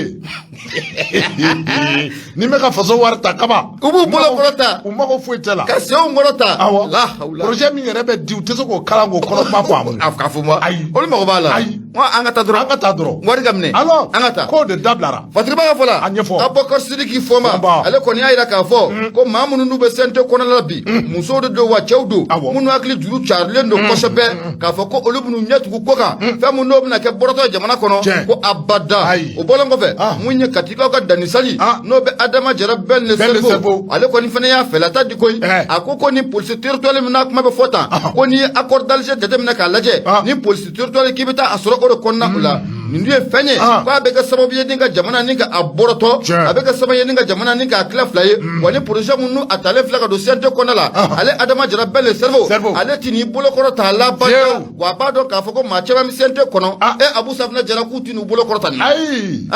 yen. Ni bɛ ka faso wari ta kaban. U b'u bolo kɔrɔta. U mago foyi tɛ la. Ka senw kɔrɔta. Awɔ. La hawula. Projet min yɛrɛ bɛ di, u tɛ se k'o kalan k'o kɔnɔ kuma faamu. A ka fɔ ma. Ayi. Olu mago b'a la. Ayi. N ko an ka taa dɔrɔn. An ka taa dɔrɔn. Wari ka minɛ. Alors. An ka taa. K'o de dabilara. Fatiriba ka fɔ la. A ɲɛfɔ. Abubakar Sidiki Fɔnba. Ale kɔni y'a jira k'a fɔ ko maa minnu n'u bɛ CNT kɔnɔna la bi, musow de don wa cɛw don. Minnu hakili juru carilen don kosɛbɛ, k'a fɔ ko olu bɛn'u ɲɛ tugu ko kan, fɛn min n'o bɛna kɛ bɔrɔtɔ ye jamana kɔnɔ, ko abada. O bɔlen kɔfɛ, mun ye Katikaw ka dannisali, n'o bɛ Adama Jara Ben le cerveau, ale kɔni fana y'a fɛlata di koyi. A ko ni police territoriale min n'a kuma bɛ fɔ tan, ko n'i ye accord d'Alger jateminɛ k'a lajɛ, ni police territoriale k'i bɛ taa a sɔrɔ o de kɔnɔna o la, nin dun ye fɛn ye k'a bɛ kɛ sababu ye ni ka jamana ni ka a bɔrɔtɔ, a bɛ kɛ sababu ye ni ka jamana ni k'a tila fila ye. Wa ni projet minnu a talen filɛ ka don CNT kɔnɔna la, ale Adama Jara Ben le cerveau, ale tɛ n'i bolo kɔrɔta a la bada. Wa a b'a dɔn k'a fɔ ko maa caman bɛ CNT kɔnɔ, Abu Safinɛ Jara, k'u tɛ n'u bolo kɔrɔta nin. Ayi.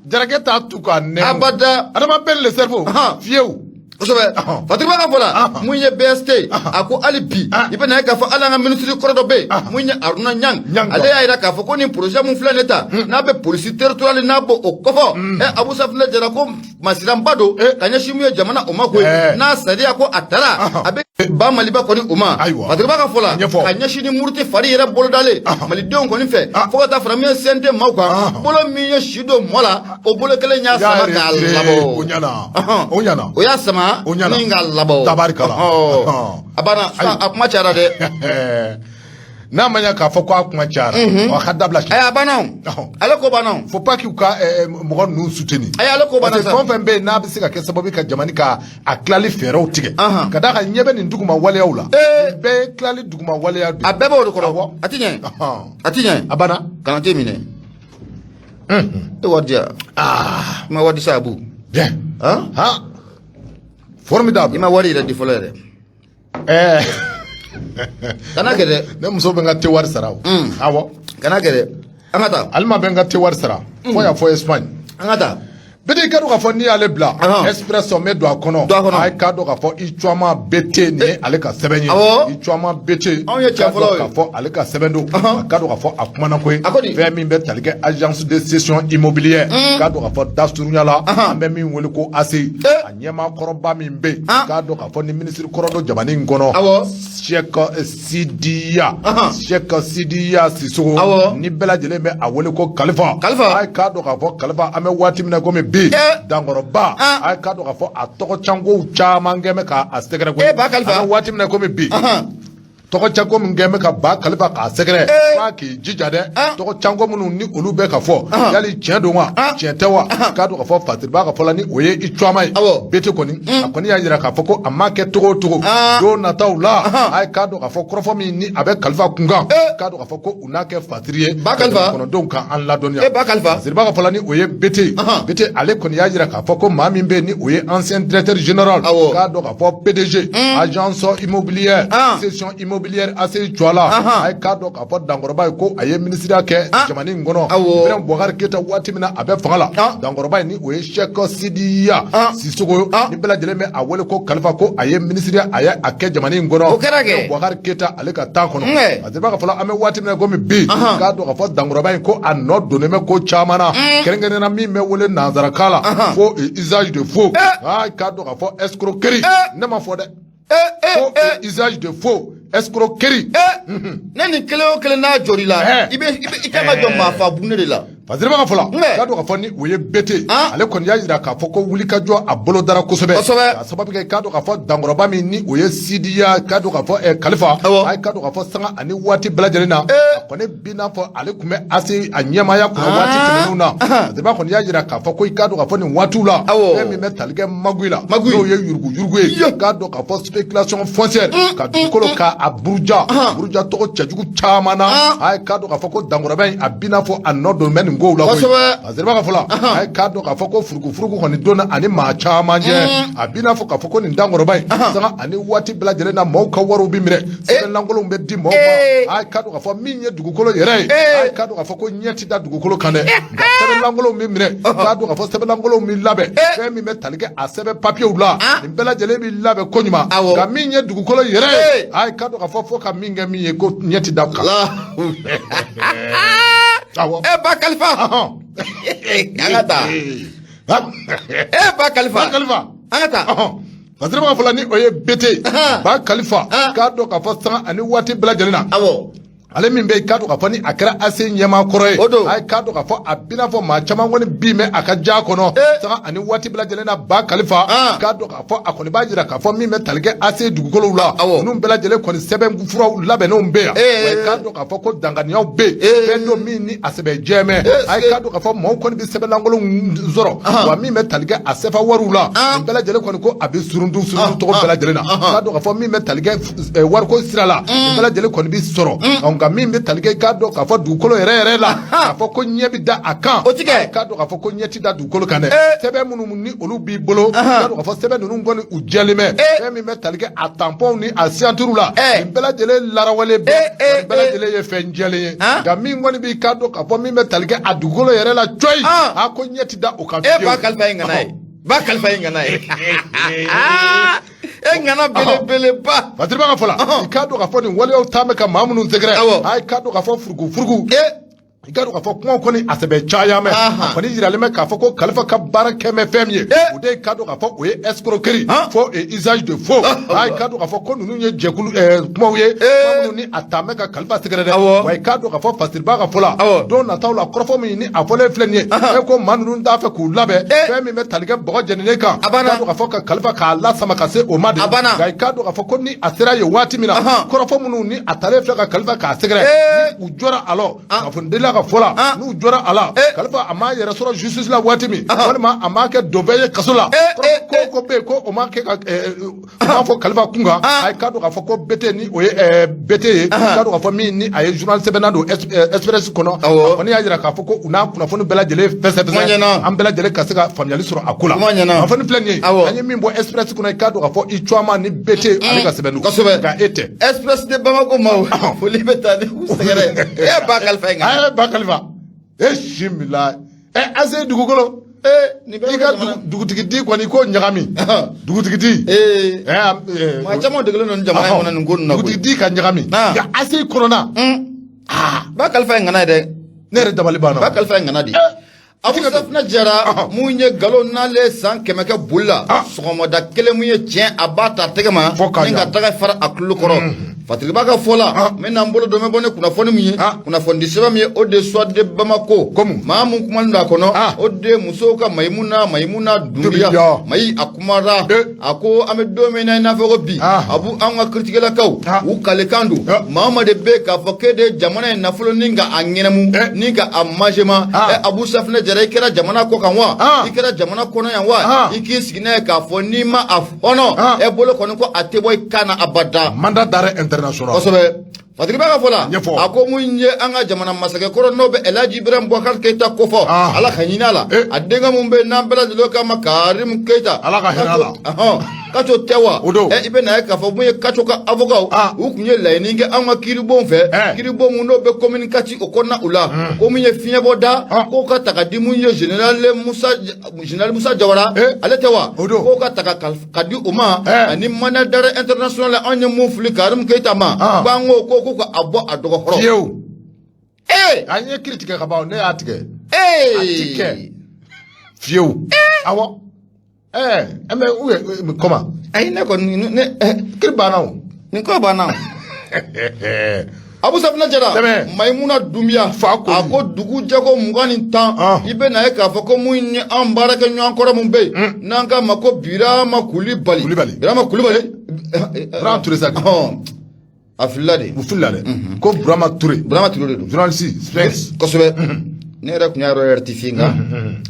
Jarakɛ t'a tu k'a nɛmu. Abada. Adama Ben le cerveau. Fiyewu. Kosɛbɛ. Fatiriba ka fɔ la, mun ye BST, a ko hali bi i bɛna ye k'a fɔ hali an ka minisiri kɔrɔ dɔ bɛ yen, mun ye Aruna Ɲang, ale y'a jira k'a fɔ ko nin projet mun filɛ nin ta, n'a bɛ police territoriale n'a b'o o kɔfɔ, Abu Safinɛ Jara, ko masiranba don ka ɲɛsin mun ye jamana o ma koyi, n'a sariya ko a taara a bɛ ba Maliba kɔni o ma. Fatiriba ka fɔ la, ka ɲɛsin ni muruti fari yɛrɛ bolodalen malidenw kɔni fɛ, fo ka taa fara min ye CNT maaw kan, bolo min ye si don mɔ la, o bolo kelen y'a sama k'a labɔ. O ɲɛna, o ɲɛna. O y'a sama ni k'a labɔ. Tabarikala. A banna, a kuma cayara dɛ. N'a ma ɲɛ k'a fɔ k'a kuma cayara, a ka dabila. A banna o, ale ko banna o. Faut pas k'u ka mɔgɔ ninnu soutenir. Ayi, ale ko banna sa. Parce que fɛn o fɛn bɛ yen n'a bɛ se ka kɛ sababu ka jamana ka a tilali fɛɛrɛw tigɛ. Ka d'a kan ɲɛ bɛ nin duguma waleyaw la. Nin bɛɛ ye tilali duguma waleya de ye. A bɛɛ b'o de kɔrɔ. A ti ɲɛ. A ti ɲɛ. A banna. Kana t'e minɛ. E wari di yan. I ma wari di sa, Abu. Bien. Han? Han. Formidable. I ma wari yɛrɛ di fɔlɔ yɛrɛ. Kana kɛ dɛ. Ne muso bɛ n ka te wari sara o. Awɔ. Kana kɛ dɛ. An ka taa. Ale ma bɛ n ka te wari sara. Fo yan fɔ Espagne. An ka taa. Bɛɛ i ka dɔn k'a fɔ n'i y'ale bila Expresso n bɛ don a kɔnɔ. Don a kɔnɔ. A k'a dɔn k'a fɔ i Cuama BT nin ye ale ka sɛbɛn ye. Awɔ. I Cuama BT. Anw ye cɛ fɔlɔw ye. K'a fɔ ale ka sɛbɛn don. A k'a dɔn k'a fɔ a kumana koyi. A ko di. Fɛn min bɛ tali kɛ agence de cession immobilière. K'a dɔn k'a fɔ dasurunya la. An bɛ min wele ko ACI. A ɲɛmaa kɔrɔba min bɛ yen. K'a dɔn k'a fɔ ni minisiri kɔrɔ don jamana in kɔnɔ. Awɔ. Cheikh Sidiya. Cheikh Sidiya Sisoko. Awɔ. Ni bɛɛ lajɛlen bɛ a wele ko Kalifa. Kalifa. A ye k'a dɔn k'a fɔ Kalifa, an bɛ waati min na komi bi. Dankɔrɔba. A ye k'a dɔn k'a fɔ a tɔgɔ cankow caman kɛ bɛ k'a sɛgɛrɛ koyi. Ba Kalifa. An bɛ waati min na komi bi. Tɔgɔ canko min kɛ bɛ ka ba Kalifa k'a sɛgɛrɛ. K'a k'i jija dɛ. Tɔgɔ canko minnu ni olu bɛ ka fɔ. Yali tiɲɛ don wa? Tiɲɛ tɛ wa? K'a dɔn k'a fɔ Fatiriba ka fɔ la ni o ye i Cuama ye. Awɔ. BT kɔni. A kɔni y'a jira k'a fɔ ko a ma kɛ cogo o cogo. Don nataw la. A ye k'a dɔn k'a fɔ kɔrɔfɔ min ni a bɛ Kalifa kunkan. K'a dɔn k'a fɔ ko u n'a kɛ Fatiri ye. Ba Kalifa. Kɔnɔdenw k'an ladɔnniya. Ba Kalifa. Fatiriba ka fɔ la ni o ye BT. BT ale kɔni y'a jira k'a fɔ ko maa min bɛ yen ni o ye ancien directeur général. Awɔ. K'a dɔn k'a fɔ PDG. Agence immobilière. Cession immobilière. immobilière ACI tɔgɔ la, a ye k'a dɔn k'a fɔ Dankɔrɔba ye ko a ye minisiriya kɛ jamana in kɔnɔ. Ibrahim Boubacar Keita waati min na a bɛ fanga la, Dankɔrɔba in ni o ye Cheikh Sidiya Sisoko, ni bɛɛ lajɛlen bɛ a wele ko Kalifa, ko a ye minisiriya a ye a kɛ jamana in kɔnɔ. O kɛra kɛ. Boubacar Keita ale ka temps kɔnɔ. A b'a ka fɔ an bɛ waati min na komi bi, k'a dɔn k'a fɔ Dankɔrɔba in ko a nɔ donnen bɛ ko caman na, kɛrɛnkɛrɛnnenya la min bɛ wele nanzarakan la faux usage de faux. Aa, k'a dɔn k'a fɔ escroquerie, ne ma fɔ dɛ, faux usage de faux, escroquerie. Ne nin kelen o kelen n'a jɔr'i la, i bɛ i kan ka jɔ maafa bunde de la. Fasiriba ka fɔ la, k'a dɔn k'a fɔ ni o ye BT, ale kɔni y'a jira k'a fɔ ko wulikajɔ a bolo dara kosɛbɛ, k'a sababu kɛ k'a dɔn k'a fɔ Dankɔrɔba min ni o ye Sidiya, k'a dɔn k'a fɔ Kalifa, a ye k'a dɔn k'a fɔ sanga ani waati bɛɛ lajɛlen na, a kɔni bi n'a fɔ ale tun bɛ ACI a ɲɛmaaya kunna waati tɛmɛnenw na. Fasiriba kɔni y'a jira k'a fɔ ko i k'a dɔn k'a fɔ nin waatiw la, fɛn min bɛ tali kɛ magouille la, n'o ye yuruguyurugu ye, k'a dɔn k'a fɔ spéculation foncière, ka dugukolo k'a buruja buruja tɔgɔ cɛjugu caman na, a ye k'a dɔn k'a fɔ ko Dankɔrɔba in a bi n'a fɔ a nɔ don bɛ nin kow la koyi. Fasiriba ka fɔ la, a ye k'a dɔn k'a fɔ ko furugufurugu kɔni donna ani maa caman cɛ. A bi n'a fɔ k'a fɔ ko nin Dankɔrɔba in, sanga ani waati bɛɛ lajɛlen na, maaw ka wariw bɛ minɛ, sɛbɛn lankolonw bɛ di maaw ma. A ye k'a dɔn k'a fɔ min ye dugukolo yɛrɛ ye, a ye k'a dɔn k'a fɔ ko ɲɛ ti da dugukolo kan dɛ, nka sɛbɛn lankolonw bɛ minɛ, k'a dɔn k'a fɔ sɛbɛn lankolonw bɛ labɛn, fɛn min bɛ tali kɛ a sɛbɛn papiyew la, nin bɛɛ lajɛlen bɛ labɛn koɲuman, nka min ye dugukolo yɛrɛ ye, a ye k'a dɔn k'a fɔ fo ka min kɛ min ye, ko ɲɛ ti da kan. Awɔ. E ba Kalifa. An ka taa. E ba Kalifa. Ba Kalifa. An ka taa. Fasiriba fɔla ni o ye BT ba Kalifa, k'a dɔn k'a fɔ sanga ani waati bɛɛ lajɛlen na. Ale min bɛ yen, k'a dɔn k'a fɔ ni a kɛra ACI ɲɛmaa kɔrɔ ye, o don, a ye k'a dɔn k'a fɔ a bɛna fɔ maa caman kɔni bin bɛ a ka ja kɔnɔ sanga ani waati bɛɛ lajɛlen na. Ba Kalifa, k'a dɔn k'a fɔ a kɔni b'a jira k'a fɔ min bɛ tali kɛ ACI dugukolow la, ninnu bɛɛ lajɛlen kɔni sɛbɛn furaw labɛnnenw bɛ yan. Wa k'a dɔn k'a fɔ ko danganiyaw bɛ yen, fɛn don min ni a sɛbɛn jɛmɛ. A ye k'a dɔn k'a fɔ maaw kɔni bɛ sɛbɛn lankolonw sɔrɔ, wa min bɛ tali kɛ a sɛfa wariw la, nin bɛɛ lajɛlen kɔni ko a bɛ suruntu suruntu cogo bɛɛ lajɛlen na. K'a dɔn k'a fɔ min bɛ tali kɛ wariko sira la, nin bɛɛ lajɛlen kɔni bɛ sɔrɔ. Nka min bɛ tali kɛ, k'a dɔn k'a fɔ dugukolo yɛrɛ yɛrɛ la, k'a fɔ ko ɲɛ bɛ da a kan, o ti kɛ. K'a dɔn k'a fɔ ko ɲɛ ti da dugukolo kan dɛ, sɛbɛn minnu ni olu b'i bolo, k'a dɔn k'a fɔ sɛbɛn ninnu kɔni u jɛlen bɛ, fɛn min bɛ tali kɛ a tampɔnw ni a signaturew la, nin bɛɛ lajɛlen larawalen bɛ, nin bɛɛ lajɛlen ye fɛn jɛlen ye. Nka min kɔni b'i k'a dɔn k'a fɔ min bɛ tali kɛ a dugukolo yɛrɛ la cɔyi, a ko ɲɛ ti da o kan fiyewu. E ba Kalifa ye ŋana ye, ba Kalifa ye ŋana ye, e ŋana belebeleba. Fasiriba ka fɔ la, i k'a dɔn k'a fɔ nin waleyaw taa bɛ ka maa minnu sɛgɛrɛ, a ye k'a dɔn k'a fɔ furugufurugu, i k'a dɔn k'a fɔ kumaw kɔni a sɛbɛ caya mɛ, a kɔni jiralen bɛ k'a fɔ ko Kalifa ka baara kɛ mɛ fɛn min ye, o de ye k'a dɔn k'a fɔ o ye escroquerie, faux et usage de faux. A ye k'a dɔn k'a fɔ ko ninnu ye jɛkulu kumaw ye, kuma minnu ni a taa bɛ ka Kalifa sɛgɛrɛ dɛ. Wa i k'a dɔn k'a fɔ Fasiriba ka fɔ la, don nataw la, kɔrɔfɔ min ni a fɔlen filɛ nin ye, e ko maa ninnu t'a fɛ k'u labɛn fɛn min bɛ tali kɛ bɔgɔ jeninen kan, k'a dɔn k'a fɔ ka Kalifa k'a lasama ka se o ma de. Nka i k'a dɔn k'a fɔ ko ni a sera yen waati min na, kɔrɔfɔ minnu ni a talen filɛ ka Kalifa k'a sɛgɛrɛ, ni u jɔra a la, kunnafonidila ka fɔ la, n'u jɔra a la, Kalifa a m'a yɛrɛ sɔrɔ justice la waati min, walima a m'a kɛ donfɛn ye kaso la, ko ko bɛ yen ko o ma kɛ ka u b'a fɔ Kalifa kun kan. A ye k'a dɔn k'a fɔ ko BT ni o ye BT ye, k'a dɔn k'a fɔ min ni a ye journal sɛbɛnna don Express kɔnɔ, a kɔni y'a jira k'a fɔ ko u n'a kunnafoni bɛɛ lajɛlen fɛsɛfɛsɛ, an bɛɛ lajɛlen ka se ka faamuyali sɔrɔ a ko la. Kunnafoni filɛ nin ye, an ye min bɔ Express kɔnɔ, i k'a dɔn k'a fɔ i Cɔma ni BT ale ka sɛbɛn don, nka e tɛ. Express de Bamako maaw, foli bɛ taa ni u sɛgɛrɛ. E ba Kalifa ye ŋana. E ba Kalifa, e si bila ɛ ACI dugukolo. Nin bɛɛ i ka dugutigi di kɔni ko ɲagami dugutigi di. Maa caman degelen don nin jamana in kɔnɔ nin ko ninnu na koyi. Dugutigi di ka ɲagami nka ACI kɔnɔna. Ba Kalifa ye ŋana ye dɛ. Ne yɛrɛ dabali banna. Ba Kalifa ye ŋana de ye. Abu Safinɛ Jara, mun ye nkalon n'ale san 100 kɛ boli la, sɔgɔmada kelen mun ye tiɲɛ, a b'a ta tɛgɛ ma ni ka taga fara a tulo kɔrɔ. Fasiriba ka fɔ la, n bɛna n bolo don n bɛ bɔ ni kunnafoni min ye, kunnafoni di sɛbɛn min ye, o de Soir de Bamako. Maa mun kumalen don a kɔnɔ, o de musow ka Mayimuna Dunbiya. Mayi a kumara, a ko an bɛ don min na i n'a fɔ ko bi, Abu, an ka kiritigɛlakaw u kalekan don, maa o maa de bɛ k'a fɔ k'e de ye jamana in nafolo ni ka a ɲɛnɛmu ni ka a majema, Abu Safinɛ Jara, i kɛra jamana kɔ kan wa, i kɛra jamana kɔnɔ yan wa, i k'i sigi n'a ye k'a fɔ n'i ma a fɔnɔ e bolo kɔni ko a tɛ bɔ i kan na abada. Mandat d'arrêt international. Kosɛbɛ. Fasiriba ka fɔ la, a ko mun ye an ka jamana masakɛ kɔrɔ n'o bɛ Elhaji Ibrahim Boubacar Keita kofɔ, Ala ka hinɛ a la, a denkɛ mun bɛ n'an bɛɛ lajɛlen k'a ma Karim Keita, Ala ka hinɛ a la. Kaco tɛ wa? O don. I bɛ na ye k'a fɔ mun ye Kaco ka avocat u tun ye laɲini kɛ an ka kiiribon fɛ, kiiribon mun n'o bɛ commune quatre o kɔnɔna u la, ko mun ye fiɲɛbɔda k'o ka ta ka di mun ye général Musa Jawara, ale tɛ wa? O don. K'o ka ta ka di o ma, ani mandat d'arrêt international anw ye mun fili Karim Keyita ma, k'an ko ko ka a bɔ a dɔgɔkɔrɔ. Fiyewu. Ee! An ye kiiri tigɛ ka ban, ne y'a tigɛ. Ee! A ti kɛ fiyewu. Awɔ, ɛɛ mais ou bien comment? Ayi, ne kɔni ne Kiiri banna o. Nin ko banna. Abu Safinɛ Jara. Tɛmɛ. Mayimuna Dunbiya Fa koli. A ko dugu jɛko 21, i bɛ na ye k'a fɔ ko mun ye an baarakɛ ɲɔgɔn kɔrɔ mun bɛ yen n'an k'a ma ko Birama Kulibali. Kulibali. Birama Kulibali. Burama Ture sa. Ɔhɔn, a filila de. U filila dɛ, ko Burama Ture. Birama Ture de don. Journaliste Sphinx. Kosɛbɛ, ne yɛrɛ tun y'a yɔrɔ rectifier, nka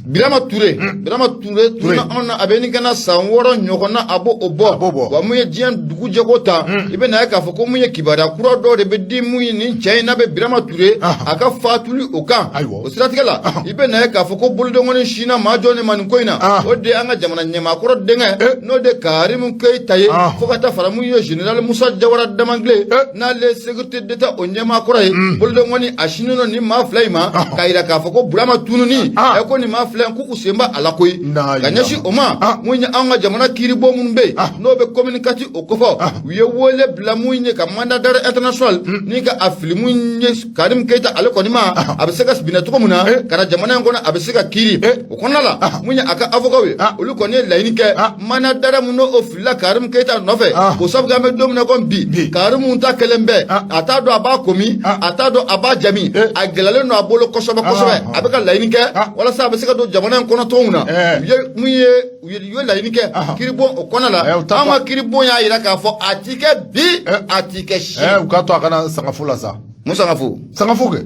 Birama Ture, Birama Ture tununa anw na, a bɛ nin kana san 6 ɲɔgɔn na, a b'o o bɔ. A b'o bɔ. Wa mun ye diɲɛ dugu jɛko ta, i bɛ na ye k'a fɔ ko mun ye kibaruya kura dɔw de bɛ di mun ye nin cɛ in n'a bɛ Birama Ture, a ka fatuli o kan. O siratigɛ la, i bɛ na ye k'a fɔ ko bolodenkɔni sinna maa jɔn de ma nin ko in na? O de ye an ka jamana ɲɛmaakɔrɔ denkɛ, n'o de Karimu Keyita ye, fo ka taa fara mun ye général Musa Jawara Damangile, n'ale ye sécurité d'État o ɲɛmaakɔrɔ ye. Bolodenkɔni a sinnen don nin maa fila in ma, k'a yira k'a fɔ ko Burama tununi, ko nin maa fila in k'u sen b'a a la koyi. Na Ka ɲɛsin o ma, mun ye an ka jamana kiiribon minnu bɛ yen n'o bɛ commune quatre o kofɔ, u ye wele bila mun ye ka mandat d'arrêt international ni ka a fili mun ye Karim Keyita ale kɔni ma, a bɛ se ka minɛ cogo min na ka na jamana in kɔnɔ, a bɛ se ka kiiri o kɔnɔna la. Mun ye a ka avocat ye, olu kɔni ye laɲini kɛ mandat d'arrêt mun n'o filila Karim Keyita nɔfɛ, k'o sabu kɛ an bɛ don min na komi bi, Karim ta kɛlen bɛɛ a t'a dɔn a b'a komi, a t'a dɔn a b'a jami, a gɛlɛyalen don a bolo kosɛbɛ kosɛbɛ. A bɛ ka laɲini kɛ walasa a bɛ se ka don jamana in kɔnɔ cogo min na. U ye mun ye, u ye laɲini kɛ kiiribon o kɔnɔ la. U t'a An ka kiiribon y'a jira k'a fɔ a ti kɛ bi, a ti kɛ sini. U k'a to a kana sangafo la sa. Mun sangafo? Sangafo kɛ.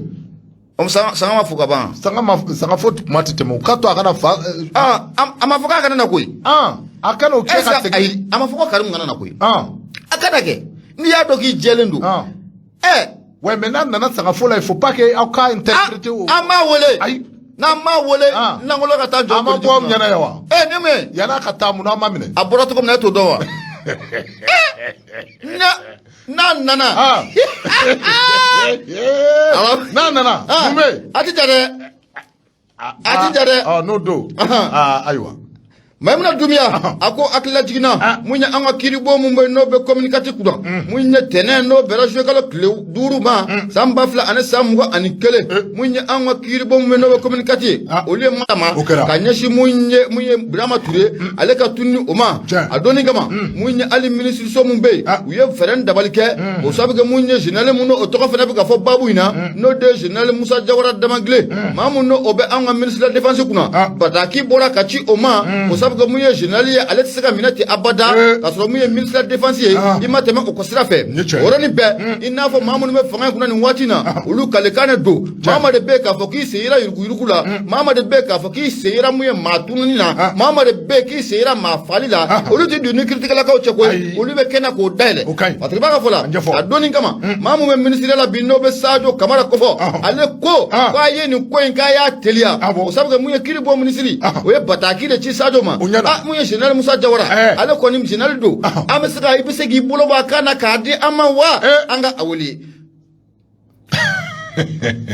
O sanga ma fo ka ban. Sanga ma, sangafo kuma tɛ tɛmɛ, u k'a to a kana fa. Ah, a ma fɔ k'a kana na koyi. A kana o kɛ ka segin. Ayi, a ma fɔ ko Karim kana na koyi. A kana kɛ n'i y'a dɔn k'i jɛlen don. Ouais, mais n'a nana sangafo la, il faut pas que aw k'a interpréter o. An b'a wele. Ayi. N'an m'a wele, lankolon ka taa jɔ. A ma bɔ aw ɲɛna yan wa? Ni mun ye? Yan'a ka taa, mun na aw ma minɛ? A bɔra cogo min na, e t'o dɔn wa? N'a nana. N'a nana, mun bɛ yen? A ti ja dɛ, a ti ja dɛ. N'o don. Ayiwa. Maimuna Dunbiya a ko hakilila jiginna mun ye an ka kiiribon mun bɛ yen n'o bɛ commune quatre kunna, mun ye tɛnɛn n'o bɛnna juillet kalo tile 5 ma san 2021, mun ye an ka kiiribon mun bɛ n'o bɛ commune quatre ye, olu ye ma O kɛra. ka ɲɛsin mun ye Birama Ture ale ka tununi o ma. A donni kama, mun ye hali minisiriso mun bɛ yen, u ye fɛɛrɛ dabali kɛ, o sababu kɛ mun ye général mun n'o tɔgɔ fana bɛ ka fɔ baabu in na, n'o de ye général Musa Jawara Damangile, maa mun n'o bɛ an ka ministre de la défense kunna. Bataki bɔra ka ci o ma, o sababu kɛ mun ye général ye, ale tɛ se ka minɛ ten abada k'a sɔrɔ mun ye ministre de la défense ye, i ma tɛmɛ o kɔ sira fɛ. Nin ye tiɲɛ ye. O yɔrɔnin bɛɛ, i n'a fɔ maa minnu bɛ fanga in kunna nin waati in na, olu kalekan de don. Maa maa de bɛ yen k'a fɔ k'i sen yera yuruguyurugu la, maa maa de bɛ yen k'a fɔ k'i sen yera mun ye maa tununi na, maa maa de bɛ yen k'i sen yera maa fali la, olu tɛ don ni kiiritigɛlakaw cɛ koyi. Olu bɛ kɛnɛ k'o dayɛlɛ. O ka ɲi. Patigi b'a ka fɔ la, A ɲɛfɔ. a donni kama, maa mun bɛ ministère la bi n'o bɛ Sadio Kamara kɔfɔ, ale ko k'a ye nin ko in k'a y'a teliya, o sabu kɛ mun ye kiiri bɔ minisiri, o ye bataki de ci Sadio ma. O ɲɛna. Mun ye général Musa Jawara, ale kɔni général don, an bɛ se ka i bɛ se k'i bolo bɔ a kan na k'a di an ma wa? An ka a wele.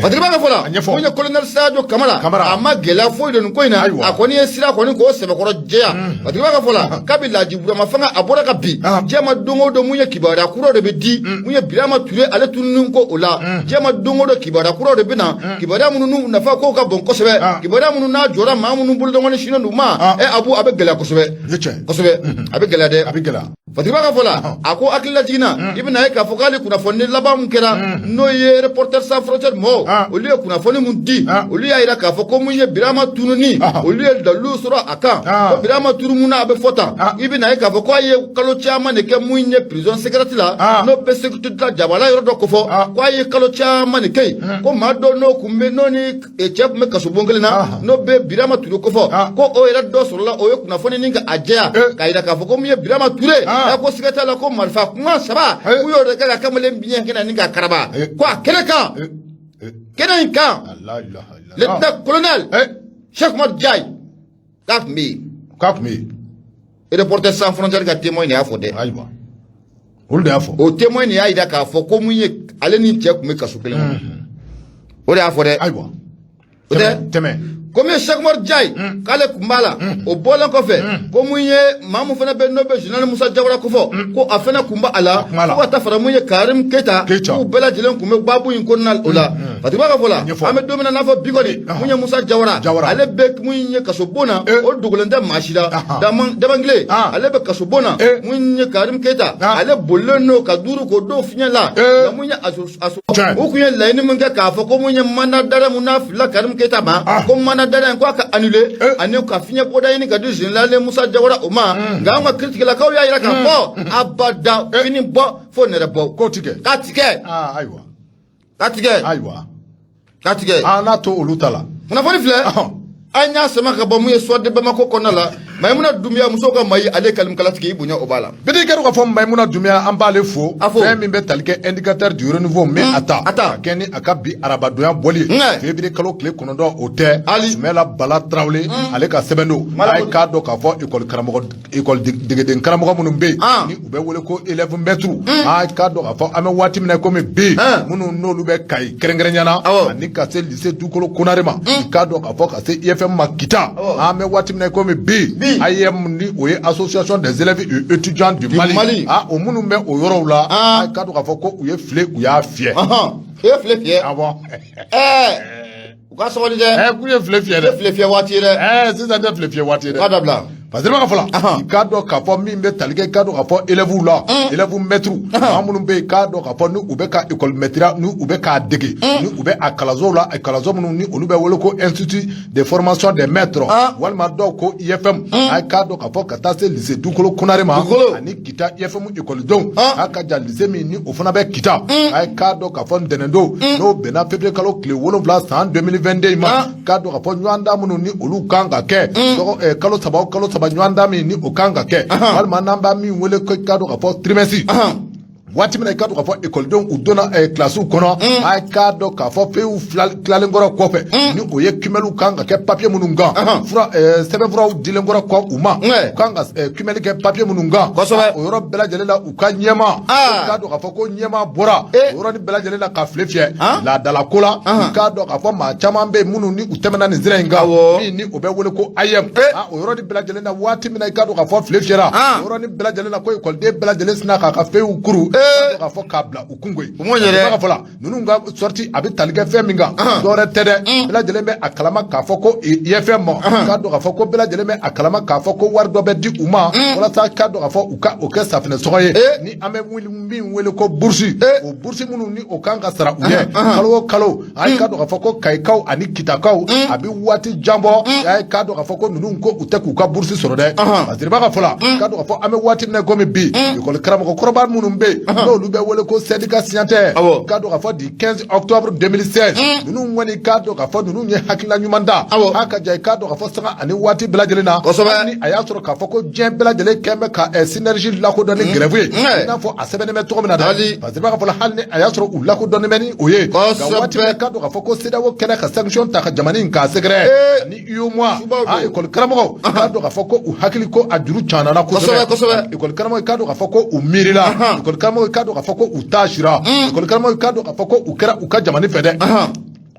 Patigi b'a ka fɔ la, A ɲɛfɔ. mun ye colonel Sadio Kamara, Kamara. a ma gɛlɛya foyi don nin ko in na. A kɔni ye sira kɔni k'o sɛbɛkɔrɔ jɛya. Patigi b'a ka fɔ la, kabi Laji Burama fanga a bɔra ka bin, diɲɛ ma don o don, mun ye kibaruya kuraw de bɛ di mun ye Birama Ture ale tununi ko o la. Diɲɛ ma don o don, kibaruya kuraw de bɛ na, kibaruya minnu n'u nafa kow ka bon kosɛbɛ, kibaruya minnu n'a jɔra maa minnu bolodɔngɔni sinnen d'u ma. Abu, a bɛ gɛlɛya kosɛbɛ. Nin ye tiɲɛ ye. Kosɛbɛ, a bɛ gɛlɛya dɛ. A bɛ gɛlɛya. Fatigi b'a ka fɔ la, a ko hakilila jiginna, i bɛna ye k'a fɔ k'ale kunnafoni laban mun kɛra, n'o ye Reporters sans frontières mɔgɔw, olu ye kunnafoni mun di, olu y'a yira k'a fɔ ko mun ye Birama tununi, olu ye dalilu sɔrɔ a kan, ko Birama tunu mun na, a bɛ fɔ tan. I bɛna ye k'a fɔ k'a ye kalo caman de kɛ mun ye prison secrète la, n'o bɛ sécurité la jabala yɔrɔ dɔ kofɔ, k'a ye kalo caman de kɛ yen, ko maa dɔ n'o kun bɛ n'o ni cɛ tun bɛ kasobon kelen na, n'o bɛ Birama Ture kofɔ, ko o yɛrɛ dɔ sɔrɔla, o ye kunnafoni nin ka a jɛya, k'a yira k'a fɔ ko mun ye Birama Ture, ko siga t'a la ko marifa kunkan saba, k'u y'o de kɛ ka kamalen biɲɛ kɛnɛ ni ka karaba, ko a kɛnɛ kan, kɛnɛ in kan, La ilaha illallah. Lieutenant colonel Cheikh Oumar Diaye k'a tun bɛ yen. K'a tun bɛ yen. Reporters sans frontières ka témoin de y'a fɔ dɛ. Ayiwa, olu de y'a fɔ. O témoin de y'a jira k'a fɔ ko mun ye, ale ni cɛ tun bɛ kaso kelen kɔnɔ. O de y'a fɔ dɛ. Ayiwa. O tɛ? Tɛmɛ. Ko min ye Cheikh Umaru Diaye, k'ale tun b'a la. O bɔlen kɔfɛ, ko mun ye, maa mun fana bɛ, n'o bɛ général Musa Jawara kofɔ, ko a fana tun b'a la. Tun b'a la. Fo ka taa fara mun ye, Karim Keita. Keita. K'u bɛɛ lajɛlen tun bɛ baabu in kɔnɔna o la. Fatiba ka fɔ la, Ɲɛfɔ. an bɛ don min na n'a fɔ bi kɔni, mun ye Musa Jawara, Jawara. ale bɛ mun ye kasobon na, o dogolen tɛ maa si la. Dabangile, ale bɛ kasobon na. Mun ye Karim Keita, ale bolilen don ka duuru k'o don fiɲɛ la. Nka mun ye a u tun ye laɲini min kɛ k'a fɔ ko mun ye mandat d'arrêt mun n'a filila Karim Keita ma, ko mandat d'arrêt in ko a ka annulé, ani ka fiɲɛ bɔda ɲini ka di général Musa Jawara o ma. Nka an ka kiritigɛlakaw y'a jira k'a fɔ abada, fini bɔ fo nɛrɛ bɔ. K'o ti kɛ. K'a ti kɛ. Aa, ayiwa. K'a ti kɛ. Ayiwa. K'a ti kɛ. An n'a to olu ta la. Kunnafoni filɛ, an y'a sama ka bɔ mun ye, Soir de Bamako kɔnɔna la. Mayimuna Dunbiya, musow ka mayi, ale kalimukala tigɛ, i bonya o b'a la. Bidi kɛra k'a fɔ Mayimuna Dunbiya, an b'ale fo. A fo. Fɛn min bɛ tali kɛ Indicateur du renouveau min a ta a ta. ka kɛ ni a ka bi arabadonya bɔli ye, février kalo tile 9, o tɛ Ali. Sumɛla Bala Tarawele, ale ka sɛbɛn don. Mala. A ye k'a dɔn k'a fɔ école karamɔgɔ, école degeden karamɔgɔ minnu bɛ yen, ni u bɛ wele ko élève maître, a ye k'a dɔn k'a fɔ an bɛ waati min na komi bi, minnu n'olu bɛ Kayi kɛrɛnkɛrɛnya na, ani ka se lycée Dukolo Konare ma, i k'a dɔn k'a fɔ ka se IFM ma Kita, an bɛ waati min na komi bi, Bi. AEM, ni o ye Association des élèves et étudiants du Mali, Mali. Ah, o minnu bɛ o yɔrɔw la, a k'a dɔn k'a fɔ ko u ye file, u y'a fiyɛ. U ye file fiyɛ. Awɔ. U ka sabali dɛ. K'u ye file fiyɛ U ye dɛ. file fiyɛ waati ye dɛ. Sisan tɛ file fiyɛ waati ye U ka dɛ. dabila. Parce que ka fɔ la, i k'a dɔn k'a fɔ min bɛ tali kɛ, i k'a dɔn k'a fɔ élèves la, élèves maîtres, maa minnu bɛ yen, k'a dɔn k'a fɔ ni u bɛ ka école maître, ni u bɛ k'a dege, ni u bɛ a kalansow la, a kalanso minnu ni olu bɛ wele ko Institut de formation des maîtres, walima dɔw ko IFM, a k'a dɔn k'a fɔ ka taa se lycée Dukolo Konare ma, Dukolo. ani Kita IFM écoledenw, a ka jan lycée min ni o fana bɛ Kita, a k'a dɔn k'a fɔ ntɛnɛndon, n'o bɛnna février kalo tile 7 san 2022 ma, k'a dɔn k'a fɔ ɲɔgɔndan minnu ni olu kan ka kɛ dɔgɔ kalo 3 o kalo 3, ɲɔgɔndan min ni o kan ka kɛ, walima n'an b'a min wele ko i k'a dɔn k'a fɔ trimestre, waati min na i k'a dɔn k'a fɔ ekɔlidenw u donna kilasiw kɔnɔ, a k'a dɔn k'a fɔ pewu tilalen kɔrɔ kɔfɛ, ni o ye kiimɛliw kan ka kɛ papiye minnu kan, fura sɛbɛnfuraw dilen kɔrɔ kɔ u ma, u kan ka kiimɛli kɛ papiye minnu kan, o yɔrɔ bɛɛ lajɛlen la, u ka ɲɛmaa, u k'a dɔn k'a fɔ ko ɲɛmaa bɔra o yɔrɔnin bɛɛ lajɛlen la ka file fiyɛ laadala ko la. U k'a dɔn k'a fɔ maa caman bɛ yen minnu ni u tɛmɛna nin sira in kan, min ni o bɛ wele ko AEEM, o yɔrɔnin bɛɛ lajɛlen na, waati min na i k'a dɔn k'a fɔ file fiyɛra, o yɔrɔnin bɛɛ lajɛlen na ko ekɔliden bɛɛ lajɛlen sinna k'a ka feuillew kuru k'a fɔ k'a bila u kun koyi. U m'o ɲɛ dɛ. Ka fɔ la, ninnu ka sortie a bɛ tali kɛ fɛn min kan, dɔwɛrɛ tɛ dɛ, bɛɛ lajɛlen bɛ a kalama k'a fɔ ko IFM ma, k'a dɔn k'a fɔ ko bɛɛ lajɛlen bɛ a kalama k'a fɔ ko wari dɔ bɛ di u ma walasa k'a dɔn k'a fɔ u ka o kɛ safinɛ sɔngɔ ye, ni an bɛ min wele ko bourse, o bourse minnu ni o kan ka sara u ye kalo o kalo. A ye k'a dɔn k'a fɔ ko Kayikaw ani Kitakaw, a bɛ waati jan bɔ, a ye k'a dɔn k'a fɔ ko ninnu ko u tɛ k'u ka bourse sɔrɔ dɛ. Parce que b'a ka fɔ la, k'a dɔn k'a fɔ an bɛ waati min na komi bi, ekɔli karamɔgɔ kɔrɔba minnu bɛ yen, n'olu bɛ wele ko syndicat signataire, k'a dɔn k'a fɔ du 15 octobre 2016, ninnu kɔni k'a dɔn k'a fɔ ninnu ye hakilina ɲuman da, a ka ja i k'a dɔn k'a fɔ sanga ani waati bɛɛ lajɛlen na, hali ni a y'a sɔrɔ k'a fɔ ko diɲɛ bɛɛ lajɛlen kɛn bɛ ka synergie lakodɔn ni grève ye, i n'a fɔ a sɛbɛnnen bɛ cogo min na dɛ. Parce que b'a ka fɔ la, hali ni a y'a sɔrɔ u lakodɔnnen bɛ ni o ye, nka waati min k'a dɔn k'a fɔ ko CEDEAO kɛnɛ ka sanction ta ka jamana in k'a sɛgɛrɛ ani UEMOA, école karamɔgɔw k'a dɔn k'a fɔ ko u hakili ko a juru canana kosɛbɛ. École karamɔgɔw k'a dɔn k'a fɔ ko u miirila, école karamɔgɔw k'a dɔn k'a fɔ ko u taasira, école karamɔgɔw k'a dɔn k'a fɔ ko u kɛra u ka jamana fɛ dɛ.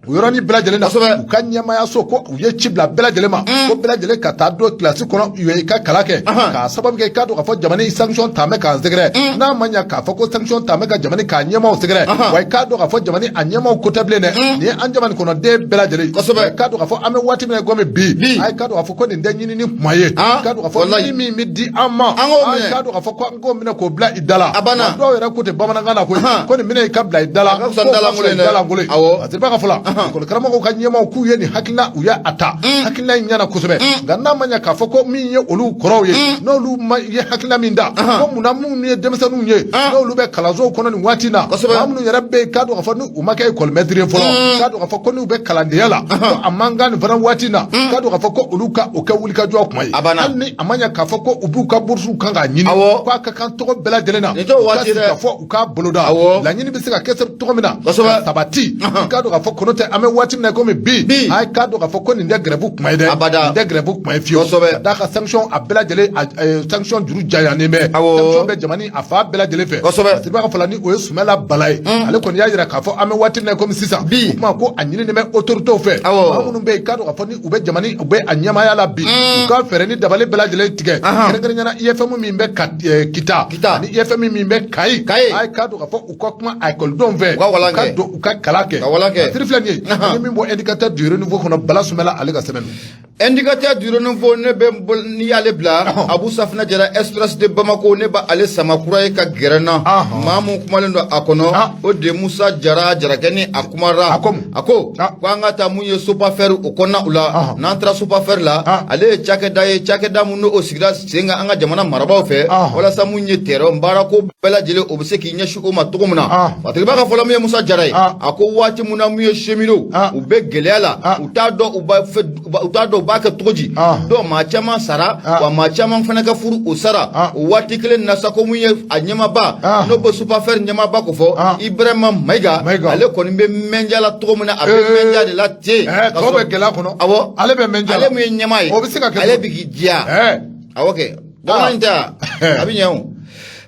O yɔrɔnin bɛɛ lajɛlen na, u ka ɲɛmaayaso ko u ye ci bila bɛɛ lajɛlen ma, ko bɛɛ lajɛlen ka taa don kilasi kɔnɔ, u ye ka kalan kɛ, k'a sababu kɛ i k'a dɔn k'a fɔ jamana in sanction ta bɛ k'an sɛgɛrɛ. N'a ma ɲɛ k'a fɔ ko sanction ta bɛ ka jamana k'a ɲɛmaaw sɛgɛrɛ, wa i k'a dɔn k'a fɔ jamana a ɲɛmaaw ko tɛ bilen dɛ, nin ye an jamana kɔnɔden bɛɛ lajɛlen ye. I k'a dɔn k'a fɔ an bɛ waati min na komi bi, a ye k'a dɔn k'a fɔ ko nin tɛ ɲinini kuma ye, k'a dɔn k'a fɔ ɲini min bɛ di an ma, an k'a dɔn k'a fɔ ko an k'o minɛ k'o bila i da la. A banna. Dɔw yɛrɛ ko ten bamanankan na koyi, ko nin minɛ i ka bila i da la, A ka fisa ni dalankolon ye dɛ. Dalankolon ye. Parce que b'a ka fɔ la, ekɔli karamɔgɔw ka ɲɛmaaw k'u ye nin hakilina, u y'a ta, hakilina in ɲɛna kosɛbɛ. Nka n'a ma ɲɛ k'a fɔ ko min ye olu kɔrɔw ye, n'olu ma ye hakilina min da, ko munna minnu ye denmisɛnninw ye, n'olu bɛ kalansow kɔnɔ nin waati in na, maa minnu yɛrɛ bɛ yen k'a dɔn k'a fɔ ni u ma kɛ ekɔli mɛtiri ye fɔlɔ, k'a dɔn k'a fɔ ko n'u bɛ kalandenya la, ko a man kan nin fana waati in na, k'a dɔn k'a fɔ ko olu ka o kɛ wulikajɔ kuma ye. A banna. Hali ni a ma ɲɛ k'a fɔ ko u b'u ka burusiw kan k'a ɲini, k'a ka kan tɔgɔ bɛɛ lajɛlen na, Nin t'o u ka waati sigi dɛ. ka fɔ u k'a boloda, laɲini bɛ se ka kɛ cogo min na ka sabati, i k'a dɔn k'a fɔ kɔnɔ tɛ. an bɛ waati min na komi bi, Bi. a ye k'a dɔn k'a fɔ ko nin tɛ grève kuma ye dɛ. Abada. Nin tɛ grève kuma ye fiyewu. Kosɛbɛ. Ka d'a kan sanction a bɛɛ lajɛlen sanction juru jayanen bɛ. Sanction bɛ jamana a fan bɛɛ lajɛlen fɛ. Siriba ka fɔ la, ni o ye Sumala Bala ye, ale kɔni y'a jira k'a fɔ an bɛ waati min na komi sisan, Bi. o kuma ko a ɲininen bɛ autorités fɛ, maa minnu bɛ yen, k'a dɔn k'a fɔ ni u bɛ jamana, u bɛ a ɲɛmaaya la bi, u ka fɛɛrɛ ni dabali bɛɛ lajɛlen tigɛ, kɛrɛnkɛrɛnnenya la IFM min bɛ ka Kita, Kita. ani IFM min bɛ Kayi. Kayi. A ye k'a dɔn k'a fɔ u ka kuma ekɔlidenw fɛ, U ka walan u ka kɛ. don u ka kalan kɛ. Ka walan kɛ. Siri filɛ nin ye, an ye min bɔ Indicateur du Renouveau kɔnɔ, Bala Sumala ale ka sɛbɛn don. Indicateur du Renouveau, ne bɛ n bolo, n'i y'ale bila, Abu Safina Jara, Express de Bamako, ne b'ale sama kura ye ka gɛrɛ n na. Maa mun kumalen don a kɔnɔ, o de ye Musa Jara Jarakɛni. A kumara. A ko mun? A ko ko an ka taa mun ye Sopafer o kɔnɔna u la. N'an taara Sopafer la, ale ye cakɛda ye, cakɛda mun n'o sigira sen kan an ka jamana marabaaw fɛ, walasa mun ye terrain baarako bɛɛ lajɛlen, o bɛ se k'i ɲɛsin o ma cogo min na. Fatigiba ka fɔlɔ, mun ye Musa Jara ye, a ko waati mun na mun ye cheminots, u bɛ gɛlɛya la, u t'a dɔn u b'a fɛ, u t'a dɔn u b'a kɛ cogo di. Donc maa caman sara, wa maa caman fana ka furu o sara. O waati kelen na sa, ko mun ye a ɲɛmaaba, n'o bɛ Sopafer ɲɛmaaba ko fɔ, Ibrahima Mayiga, Mayiga. ale kɔni bɛ mɛnja la cogo min na, a bɛ mɛnja de la ten. Ka Tɔw sɔrɔ bɛ gɛlɛya kɔnɔ, awɔ, ale bɛ mɛnja la. Ale mun ye ɲɛmaa ye, O bɛ se ka kɛ ale cogo bɛ k'i diya. Awɔ kɛ, bamanan in tɛ wa? A bɛ ɲɛ o.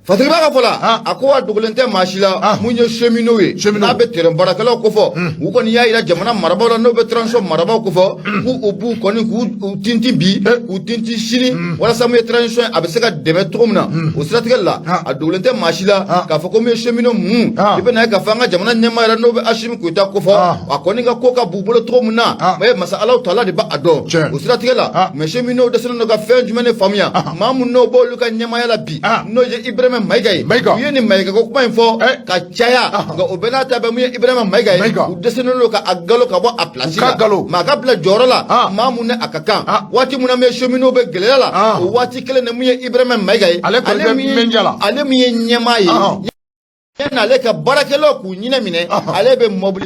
Fatigiba ka fɔ la, a ko wa dogolen tɛ maa si la, mun ye cheminots ye, Cheminots. n'a bɛ terrain baarakɛlaw kofɔ, u kɔni y'a yira jamana marabaaw la, n'o bɛ transition marabaaw kofɔ, k'u u b'u kɔni k'u tintin bi, k'u tintin sini, walasa mun ye transition ye, a bɛ se ka dɛmɛ cogo min na. O siratigɛ la, a dogolen tɛ maa si la k'a fɔ ko mun ye cheminot mun, i bɛ na ye k'a fɔ an ka jamana ɲɛmaa yɛrɛ, n'o bɛ Asimi Goyita kofɔ, a kɔni ka ko ka b'u bolo cogo min na, mais masa Alahu Taala de b'a dɔn. O siratigɛ la, mais cheminots dɛsɛlen don ka fɛn jumɛn de faamuya, maa mun n'o b'olu ka ɲɛmaaya la bi, n'o ye Ibrahima Mayiga ye. Mayiga. U ye nin Mayiga ko kuma in fɔ ka caya, nka o bɛɛ n'a ta bɛɛ, mun ye Ibrahima Mayiga ye, Mayiga. u dɛsɛlen don ka a galo ka bɔ a place U ka la, galo. maa ka bila jɔyɔrɔ la, maa mun ni a ka kan. Waati mun na mun ye cheminots bɛ gɛlɛya la, o waati kelen de, mun ye Ibrahima Mayiga ye, Ale kɔni bɛ min ye mɛnja la. Ale min ye ɲɛmaa ye, yanni ale ka baarakɛlaw k'u ɲinɛ minɛ, ale bɛ mɔbili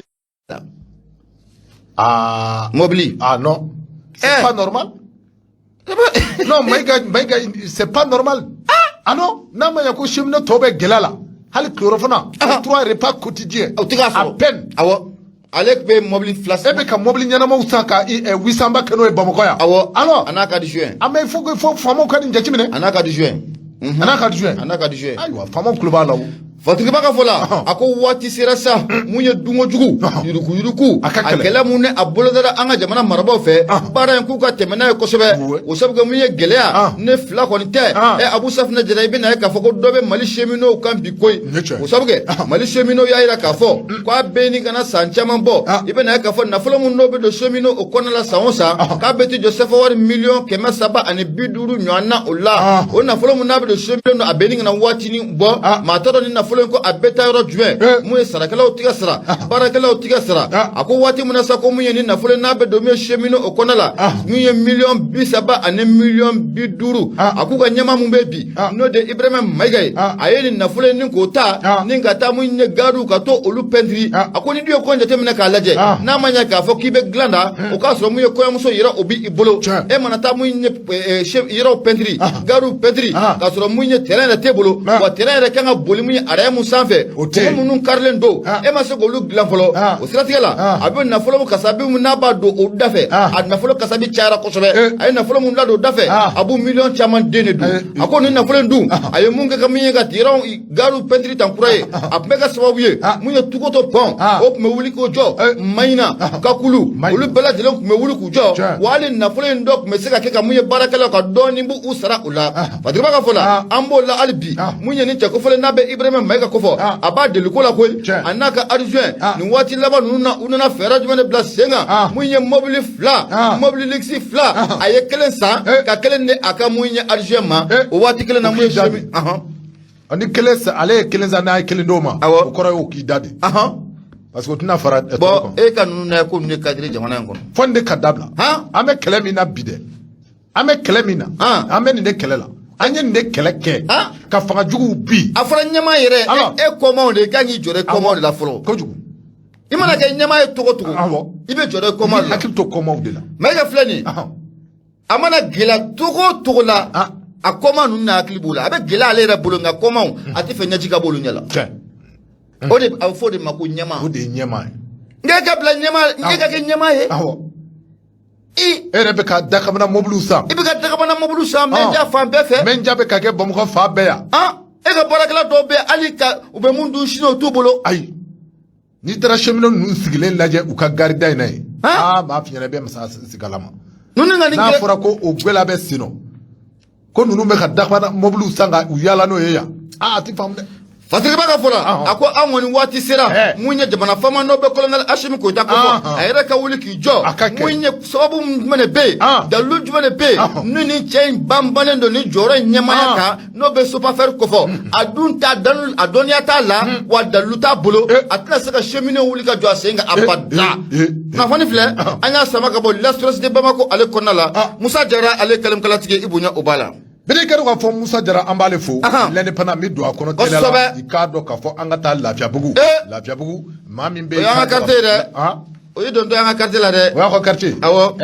mɔbili. Ah non, c'est pas normal. Non, Maïga, Maïga, c'est pas normal. Ah non, n'a ma ɲɛ ko cheminot tɔw bɛ gɛlɛya la, hali tilelafana, trois repas quotidiens. O tɛ k'a À sɔrɔ. peine. Awɔ, ale bɛ mɔbili fila. E bɛ ka mobili ɲɛnamaw san ka 800 ba kɛ n'o ye Bamakɔ yan. Awɔ. Alors, A n'a ka adjoint. an bɛ il faut que fo faamaw ka nin jateminɛ. A n'a ka adjoint. A n'a ka adjoint. A n'a ka adjoint. Ayiwa, faamaw tulo b'a la o. Fatigiba ka fɔ la, a ko waati sera sa, mun ye dunko jugu, yuruku yuruku, A ka a kɛlɛ. kɛlɛ mun ni a bolodara an ka jamana marabaaw fɛ, baara in k'u ka tɛmɛ n'a ye kosɛbɛ. O sabu kɛ mun ye gɛlɛya, ne fila kɔni tɛ. Ɛ, Abu Safinɛ Jara, i bɛna ye k'a fɔ ko dɔ bɛ Mali cheminots kan bi koyi. Nin ye tiɲɛ ye. O sabu kɛ Mali cheminots y'a jira k'a fɔ k'a bɛ ɲini ka na san caman bɔ, i bɛna ye k'a fɔ nafolo mun n'o bɛ don cheminots o kɔnɔna la san o san, k'a bɛ t'i jɔ CFA wari miliyɔn 350 ɲɔgɔn na o la. O nafolo mun n'a bɛ don cheminots, a bɛ ɲini ka na waatinin bɔ, maa t'a dɔn ni nafolo in ko a bɛ taa yɔrɔ jumɛn. Mun ye sarakɛlaw tigɛ sara, baarakɛlaw tigɛ sara. A ko waati mun na sa, ko mun ye ni nafolo in n'a bɛ don mun ye cheminots o kɔnɔna la, mun ye miliyɔn 30 ani miliyɔn 50, a k'u ka ɲɛmaa mun bɛ bi, n'o de ye Ibrahima Mayiga ye, a ye nin nafolo in ni k'o ta ni ka taa mun ye gariw ka to olu pɛntiri. A ko ni du ye ko jateminɛ k'a lajɛ, n'a ma ɲɛ k'a fɔ k'i bɛ dilan da, o k'a sɔrɔ mun ye kɔɲɔmuso yɛrɛ o b'i bolo, e mana taa mun ye yɔrɔw pɛntiri, gariw pɛntiri, k'a sɔrɔ mun ye terrain yɛrɛ t'e bolo, wa terrain yɛrɛ kan ka boli mun ye rail mun sanfɛ, O tɛ yen. mɔgɔ minnu karilen don, e ma se k'olu dilan fɔlɔ. O siratigɛ la, a bɛ nafolo kasabi mun n'a b'a don o da fɛ, a nafolo kasabi cayara kosɛbɛ. A ye nafolo mun ladon o da fɛ, a b'u miliyɔn caman den de dun. A ko nin nafolo in dun, a ye mun kɛ ka mun ye ka terrain gariw pɛntiri tan kura ye, a tun bɛ kɛ sababu ye mun ye Tukoto pont, o tun bɛ wuli k'o jɔ, Mayina Kakulu, Mayina. olu bɛɛ lajɛlen tun bɛ wuli k'u jɔ. Wa hali nafolo in dɔ tun bɛ se ka kɛ ka mun ye baarakɛlaw ka dɔɔnin b'u sara o la. Fatigiba ka fɔ la, an b'o la hali bi. Mun ye nin cɛ kofɔlen n'a bɛ Ibrahima Mayiga kofɔ, a b'a deliko la koyi, a n'a ka adjoint. Nin waati laban ninnu na, u nana fɛɛrɛ jumɛn de bila sen kan? Mun ye mobili fila, mobili luxe fila, a ye kelen san ka kelen di a ka mun ye adjoint ma. O waati kelen na, O mun ye k'i da chemi de. Ahan. Ni kelen san, ale ye kelen san, n'a ye kelen d'o ma, o kɔrɔ ye o k'i da de, parce que o tɛna fara tɔw Bon, kan. e ka ninnu na ko ninnu ye cadre jamana in kɔnɔ. Fo nin de ka dabila. Han. An bɛ kɛlɛ min na bi dɛ, an bɛ kɛlɛ min na, an bɛ nin de kɛlɛ la, an ye nin de kɛlɛ kɛ ka fanga juguw bi. A fɔra ɲɛmaa yɛrɛ, Alors. e kɔmaw de, i kan k'i jɔ i kɔmaw de la fɔlɔ. Kojugu. I mana kɛ ɲɛmaa ye togo togo, i bɛ jɔ i kɔmaw de la. Hakili to kɔmaw de la. Mayiga filɛ nin ye, a mana gɛlɛya togo o togo la, a kɔma ninnu na hakili b'o la. A bɛ gɛlɛya ale yɛrɛ bolo, nka kɔmaw, a tɛ fɛ ɲɛji ka b'olu ɲɛ la. O de a bɛ fɔ o de ma ko ɲɛmaa. O de ye ɲɛmaa ye. N ka bila ɲɛmaa, n ka kɛ ɲɛmaa ye. E yɛrɛ bɛ ka dakamana mɔbiliw san. I bɛ ka dakamana mɔbiliw san, mɛnja fan bɛɛ fɛ. Mɛnja bɛ ka kɛ Bamakɔ fan bɛɛ yan. E ka baarakɛla dɔw bɛ hali ka u bɛ mun dun sini, o t'u bolo. Ayi, n'i taara cheminot ninnu sigilen lajɛ u ka gari da in na yen, aa, maa fi ɲɛna i bɛ masa sigalama. Ninnu ka nin N'a fɔra ko o gwɛlɛya bɛ sen nɔ, ko ninnu bɛ ka dakamana mɔbiliw san ka u yaala n'o ye yan, aa, a ti faamu dɛ. Fasiriba ka fɔ la, a ko an kɔni waati sera mun ye, jamana faama n'o bɛ colonel Asimi Goyita ko fɔ, a yɛrɛ ka wuli k'i jɔ. Mun ye, sababu jumɛn de bɛ yen, dalilu jumɛn de bɛ yen ni nin cɛ in banbannen don ni jɔyɔrɔ in ɲɛmaaya kan, n'o bɛ Sopafer kofɔ? A dun t'a dalilu, a dɔnniya t'a la, wa dalilu t'a bolo. A tɛna se ka cheminot wuli ka jɔ a sen kan abada. Kunnafoni filɛ, an y'a sama ka bɔ l'Express de Bamako ale kɔnɔna la. Musa Jara, ale kalimkalatigi, i bonya o b'a la. Bere kɛra k'a fɔ Musa Jara, an b'ale fo. L'Indépendant, n bɛ don a kɔnɔ teliya la. I k'a dɔn k'a fɔ an ka taa Lafiyabugu. Lafiyabugu, maa min bɛ yen, o y'an ka quartier ye dɛ. O ye dontɔ y'an ka quartier la dɛ. O y'a ka quartier. Awɔ.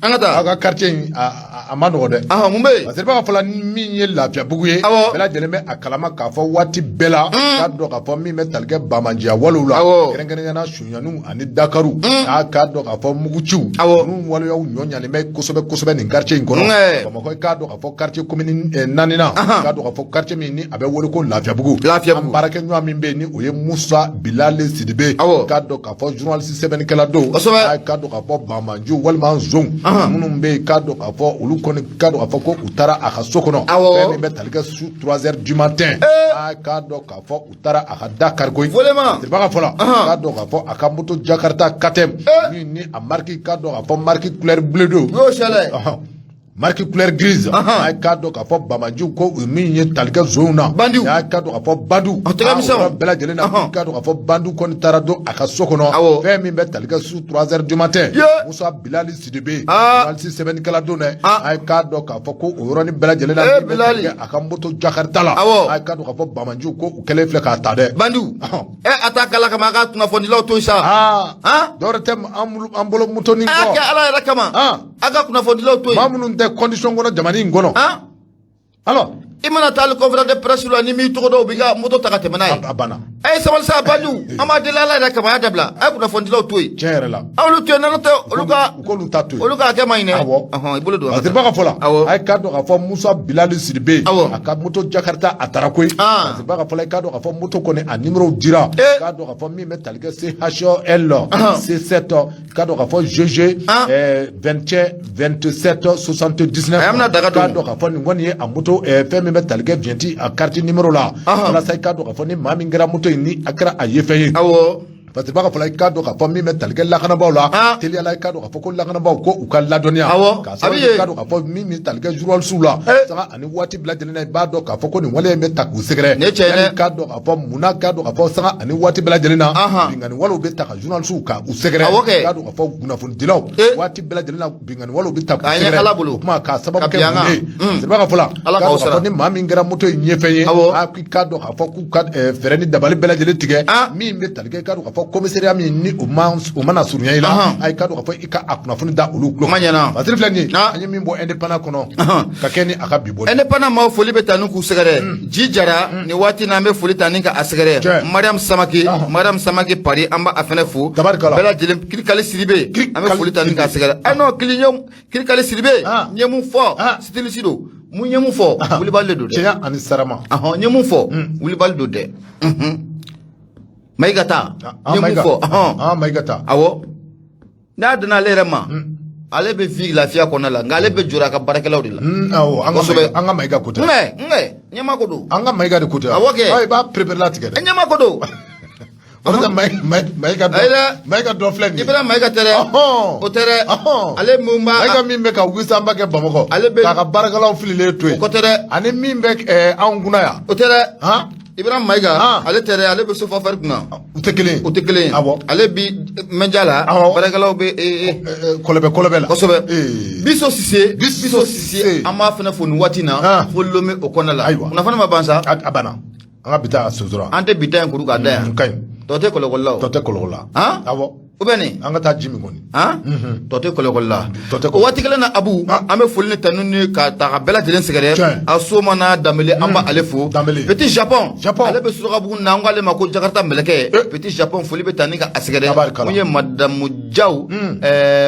An ka taa. Aw ka quartier in, a ma nɔgɔ dɛ. Mun bɛ yen? Parce que b'a fɔ la, min ye Lafiyabugu ye. Bɛɛ lajɛlen bɛ a kalama k'a fɔ waati bɛɛ la. K'a dɔn k'a fɔ min bɛ tali kɛ banbaanciya walew la. Kɛrɛnkɛrɛnnenya la, sonyaniw ani dakaru. K'a dɔn k'a fɔ muguciw. Ninnu waleyaw ɲɔ ɲalen bɛ kosɛbɛ kosɛbɛ nin quartier in kɔnɔ. Bamakɔ, i k'a dɔn k'a fɔ quartier commune naaninan. K'a dɔn k'a fɔ quartier min ni a bɛ wele ko Lafiyabugu. Lafiyabugu. An baarakɛɲɔgɔn min bɛ yen ni o ye Musa Bilali Sidibe. K'a dɔn k'a fɔ journaliste sɛbɛnnikɛla don. K'a dɔn k'a fɔ banbaanciw walima nson minnu bɛ yen, k'a dɔn k'a fɔ olu kɔni, k'a dɔn k'a fɔ ko u taara a ka so kɔnɔ. Fɛn min bɛ tali kɛ su 3 heures du matin. K'a dɔn k'a fɔ u taara a ka da kari koyi. Siriba ka fɔ la, k'a dɔn k'a fɔ a ka moto Jakarta KTM min ni a marque, k'a dɔn k'a fɔ marque couleur bleu don. Marque couleur grise. A k'a dɔn k'a fɔ banbaanciw ko min ye tali kɛ zonw na. Bandiw. A k'a dɔn k'a fɔ bandiw. A tɛgɛ misɛnw. Bɛɛ lajɛlen na. K'a dɔn k'a fɔ bandiw kɔni taara don a ka so kɔnɔ. Fɛn min bɛ tali kɛ su 3 heures du matin. Musa Bilali Sidibe. Journaliste sɛbɛnnikɛla don dɛ. A k'a dɔn k'a fɔ ko o yɔrɔnin bɛɛ lajɛlen na. Bilali. A ka moto Jakarta la. A k'a dɔn k'a fɔ banbaanciw ko u kɛlen filɛ k'a ta dɛ. Bandiw. A t'a kala kama, a ka kunnafonidilaw to yen sa. Dɔwɛrɛ tɛ an bolo moto nin kɔ. A y'a kɛ Ala yɛrɛ kama. A ka kunnafonidilaw to yen. Maa minnu tɛ condition kɔnɔ jamana in kɔnɔ. Alors. I mana taa hali conférence de presse la, ni m'i tɔgɔ dɔn, u b'i ka moto ta ka tɛmɛ n'a ye. A banna. A ye sabali sa, bandiw. An b'a deli Ala yɛrɛ kama, a y'a dabila. A ye kunnafonidilaw to yen. Tiɲɛ yɛrɛ la. A olu to yen, n'o tɛ olu ka. U k'olu ta to yen. Olu ka hakɛ ma ɲi dɛ. Awɔ. I bolo don. Parce que ka fɔ la. Awɔ. A ye k'a dɔn k'a fɔ Musa Bilali Sidibe. Awɔ. A ka moto Jakarta, a taara koyi. Parce que ka fɔ la, i k'a dɔn k'a fɔ moto kɔni, a numéro dira. K'a dɔn k'a fɔ min bɛ tali kɛ CHL C7, k'a dɔn k'a fɔ GG 21 27 79. A bɛna daga don. K'a dɔn k'a fɔ nin kɔni ye a moto, fɛn min bɛ tali kɛ vignette, a carte numéro la. Walasa i k'a dɔn k'a fɔ ni maa min kɛra moto in, ni a kɛra a ye fɛn ye. Parce que b'a fɔ la, i k'a dɔn k'a fɔ min bɛ tali kɛ lakanabaaw la, teliyala, i k'a dɔn k'a fɔ ko lakanabaaw ko u ka ladɔnniya. K'a sababu kɛ, i k'a dɔn k'a fɔ min bɛ tali kɛ journaliste la, sanga ani waati bɛɛ lajɛlen na, i b'a dɔn k'a fɔ ko nin waleya in bɛ ta k'u sɛgɛrɛ. Nin ye tiɲɛ ye dɛ. I k'a dɔn k'a fɔ munna, k'a dɔn k'a fɔ sanga ani waati bɛɛ lajɛlen na, binkanni walew bɛ ta ka journaliste ka u sɛgɛrɛ. Awɔ kɛ. I k'a dɔn k'a fɔ kunnafonidilaw, waati bɛɛ lajɛlen na, binkanni walew bɛ ta k'u K'a ɲɛ sɛgɛrɛ. Ala bolo. O kuma k'a sababu Ka kɛ bin an mun kan. ye? Siriba ka fɔ la, Ala k'a k'aw dɔn k'a sara. fɔ ni maa min kɛra moto in ɲɛfɛn ye, k'i k'a dɔn k'a fɔ k'u ka fɛɛrɛ ni dabali bɛɛ lajɛlen tigɛ, min bɛ tali kɛ, i k'a dɔn k'a fɔ commissariat min ni o ma, o mana surunya i la, a i k'a dɔn k'a fɔ i ka a kunnafoni da olu tulo. Kuma ɲɛna. Basiri filɛ nin ye, an ye min bɔ Indépendant kɔnɔ ka kɛ ni a ka bi bɔli. Indépendant maaw, foli bɛ taa ni k'u sɛgɛrɛ. Ji Jara, nin waati n'an bɛ foli ta ni ka a sɛgɛrɛ. Mariam Samake, Mariam Samake Paris, an b'a fɛnɛ fo. Tabarikala. Bɛɛ lajɛlen, Kirikali Sidibe, an bɛ foli ta ni k'a sɛgɛrɛ. Non, kili Kirikali Sidibe, n ye mun fɔ? Styliste don. Mun ye mun fɔ? Wulibali de don dɛ. Tiɲɛ ani sarama. N ye mun fɔ? Wulibali don dɛ. Mayiga ta. N ye mun fɔ? Mayiga ta. Awɔ. N'a danna ale yɛrɛ ma, ale bɛ vi lafiya kɔnɔna la, nka ale bɛ jɔrɔ a ka baarakɛlaw de la. Awɔ, an ka Kosɛbɛ. An ka Mayiga ko tɛ. N ɲɛma ko don. An ka Mayiga de ko tɛ. Awɔ kɛ. I b'a perepere latigɛ dɛ. Ɲɛma ko don. O de tɛ Mayiga Ayi dɔ. dɛ. Mayiga dɔ filɛ nin ye. Ibrahima Mayiga tɛ dɛ. O tɛ dɛ. Ale mun b'a. Mayiga min bɛ ka wisanba kɛ Bamakɔ. Ale bɛ. K'a ka baarakɛlaw fililen to yen. O ko tɛ dɛ. Ani min bɛ anw kunna yan. O tɛ dɛ. Ibrahima Mayiga, ale tɛ dɛ, ale bɛ Sofafer kunna. U tɛ kelen ye. U tɛ kelen ye. Ale bi mɛnja la. Baarakɛlaw bɛ kɔlɔbɛ kɔlɔbɛ la. Kosɛbɛ. Biso Sise. Biso Sise. An b'a fana fo nin waati in na. Fo Lome o kɔnɔna la. Ayiwa. Kunnafoni ma ban sa. A banna. An ka bi ta sonsoro. An tɛ bi ta in kuru k'a da yan. Ka ɲi. Tɔ tɛ kɔlɔkɔli la o. Tɔ tɛ kɔlɔkɔli la. Awɔ. Ou bien nin An ka taa ji min kɔni. Han, tɔ tɛ kɔlɔkɔli la. Tɔ tɛ. O waati kelen na, Abu, an bɛ foli ni tanu ni ka ta ka bɛɛ lajɛlen sɛgɛrɛ. A soma n'a Danbele, an b'ale fo. Danbele. Petit Japon. Japon. Ale bɛ Surakabugu na, an k'ale ma ko Jakarta mɛlɛkɛ. Petit Japon, foli bɛ ta ni ka a sɛgɛrɛ. Tabarikala. Mun ye Madamu Jaw,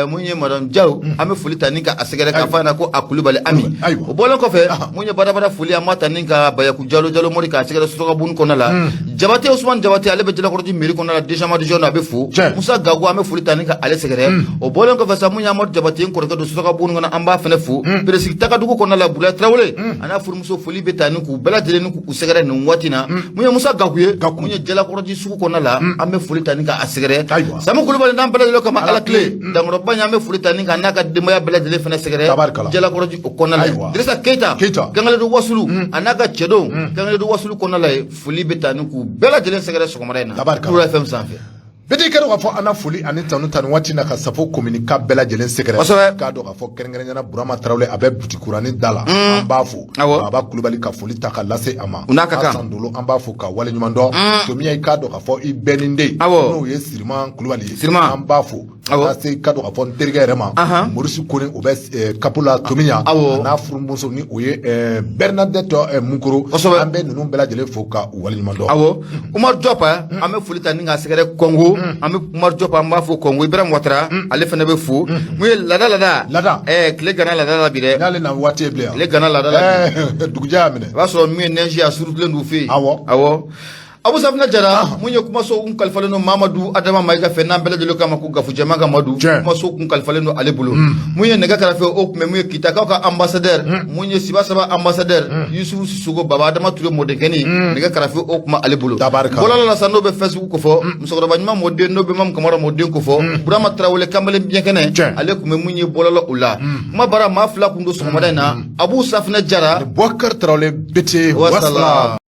mun ye Madame Jaw, an bɛ foli ta ni ka a sɛgɛrɛ k'a fɔ a ɲɛna ko a Kulubali Ami. O bɔlen kɔfɛ, mun ye badabada foli, an b'a ta ni ka Bayaku Jalo, Jalo Mori, k'a sɛgɛrɛ Surakabugu kɔnɔna la. Jabate, Usumani Jabate, ale bɛ Jalakɔrɔji mairie kɔnɔna la, deuxième adjoint, a bɛ fo. Musa Gago, an bɛ foli ta ni ka ale sɛgɛrɛ. O bɔlen kɔfɛ sa, mun ye Amadu Jabate, n kɔrɔkɛ don Surakabugu kɔnɔ, an b'a fɛnɛ fo. Peresigi Tagadugu kɔnɔna la, Bulayi Tarawele a n'a furumuso, foli bɛ ta ni k'u bɛɛ lajɛlen ni k'u sɛgɛrɛ nin waati na. Mun ye Musa Gaku ye, mun ye Jalakɔrɔji sugu kɔnɔna la, an bɛ foli ta ni ka a sɛgɛrɛ. Samu Kulubali n'an bɛɛ lajɛlen kama Ala tile dankɔrɔba in, an bɛ foli ta ni ka n'a ka denbaya bɛɛ lajɛlen fɛnɛ sɛgɛrɛ Jalakɔrɔji o kɔnɔna la. Dirisa Keyita, Gangaledu Wasulu, a n'a ka cɛdenw Gangaledu Wasulu kɔnɔna la yen, foli bɛ ta ni k'u bɛɛ lajɛlen sɛgɛrɛ sɔgɔmada in na Nura FM sanfɛ. Bɛɛ k'a dɔn k'a fɔ an na foli ani tanu ta nin waati na ka Safo komini 4 bɛɛ lajɛlen sɛgɛrɛ. K'a dɔn k'a fɔ kɛrɛnkɛrɛnnenya Burama Tarawele, a bɛ butikuranin da la, an b'a fo. Baba Kulubali, ka foli ta ka lase a ma. U n'a ka kan. Asan Dolo, an b'a fo ka waleɲuman dɔn. Tomiya, i k'a dɔn k'a fɔ i bɛɛ ni den, n'o ye Siriman Kulubali ye, Siriman. An b'a fo. Ka se k'a dɔn k'a fɔ n terikɛ yɛrɛ ma, Morisi Kone, o bɛ Kapo la Tomiya, a n'a furumuso ni o ye Bernadette Mukoro. An bɛ ninnu bɛɛ lajɛlen fo ka u waleɲuman dɔn. Awɔ, Umar Diop, an bɛ foli ta ni ka sɛgɛrɛ Kɔngo. An bɛ Umar Diop, an b'a fo Kɔngo. Ibrahim Watara, ale fana bɛ fo. Mun ye Lada, Lada? Lada. Tile gana Lada la bi dɛ. N'ale na waati ye bilen. Tile gana Lada la bi. Dugujɛ y'a minɛ. O b'a sɔrɔ min ye neige a surutulen don fɛ yen. Awɔ, Abu Safinɛ Jara, mun ye kumaso kun kalifalen don Mamadu Adama Mayiga fɛ, n'an bɛɛ lajɛlen k'a ma ko Gafu Jɛman ka Madu, kumaso kun kalifalen don ale bolo. Mun ye nɛgɛ kɛrɛfɛ, o tun bɛ mun ye Kitakaw ka ambassadeur, mun ye Siba Saba ambassadeur Yusufu Sisoko, Baba Adama Ture mɔdenkɛni, nɛgɛ kɛrɛfɛ o tun bɛ ale bolo. Bɔlɔlɔ la sa, n'o bɛ Facebook kofɔ, musokɔrɔba ɲuman mɔden, n'o bɛ Mamu Kamara mɔden kofɔ, Burama Tarawele kamalen biɲɛkɛnɛ, ale tun bɛ mun ye bɔlɔlɔ o la. Kuma bara maa fila kun don sɔgɔmada in na, Abu Safinɛ Jara, Boubacar Tarawele Bete. Wasala.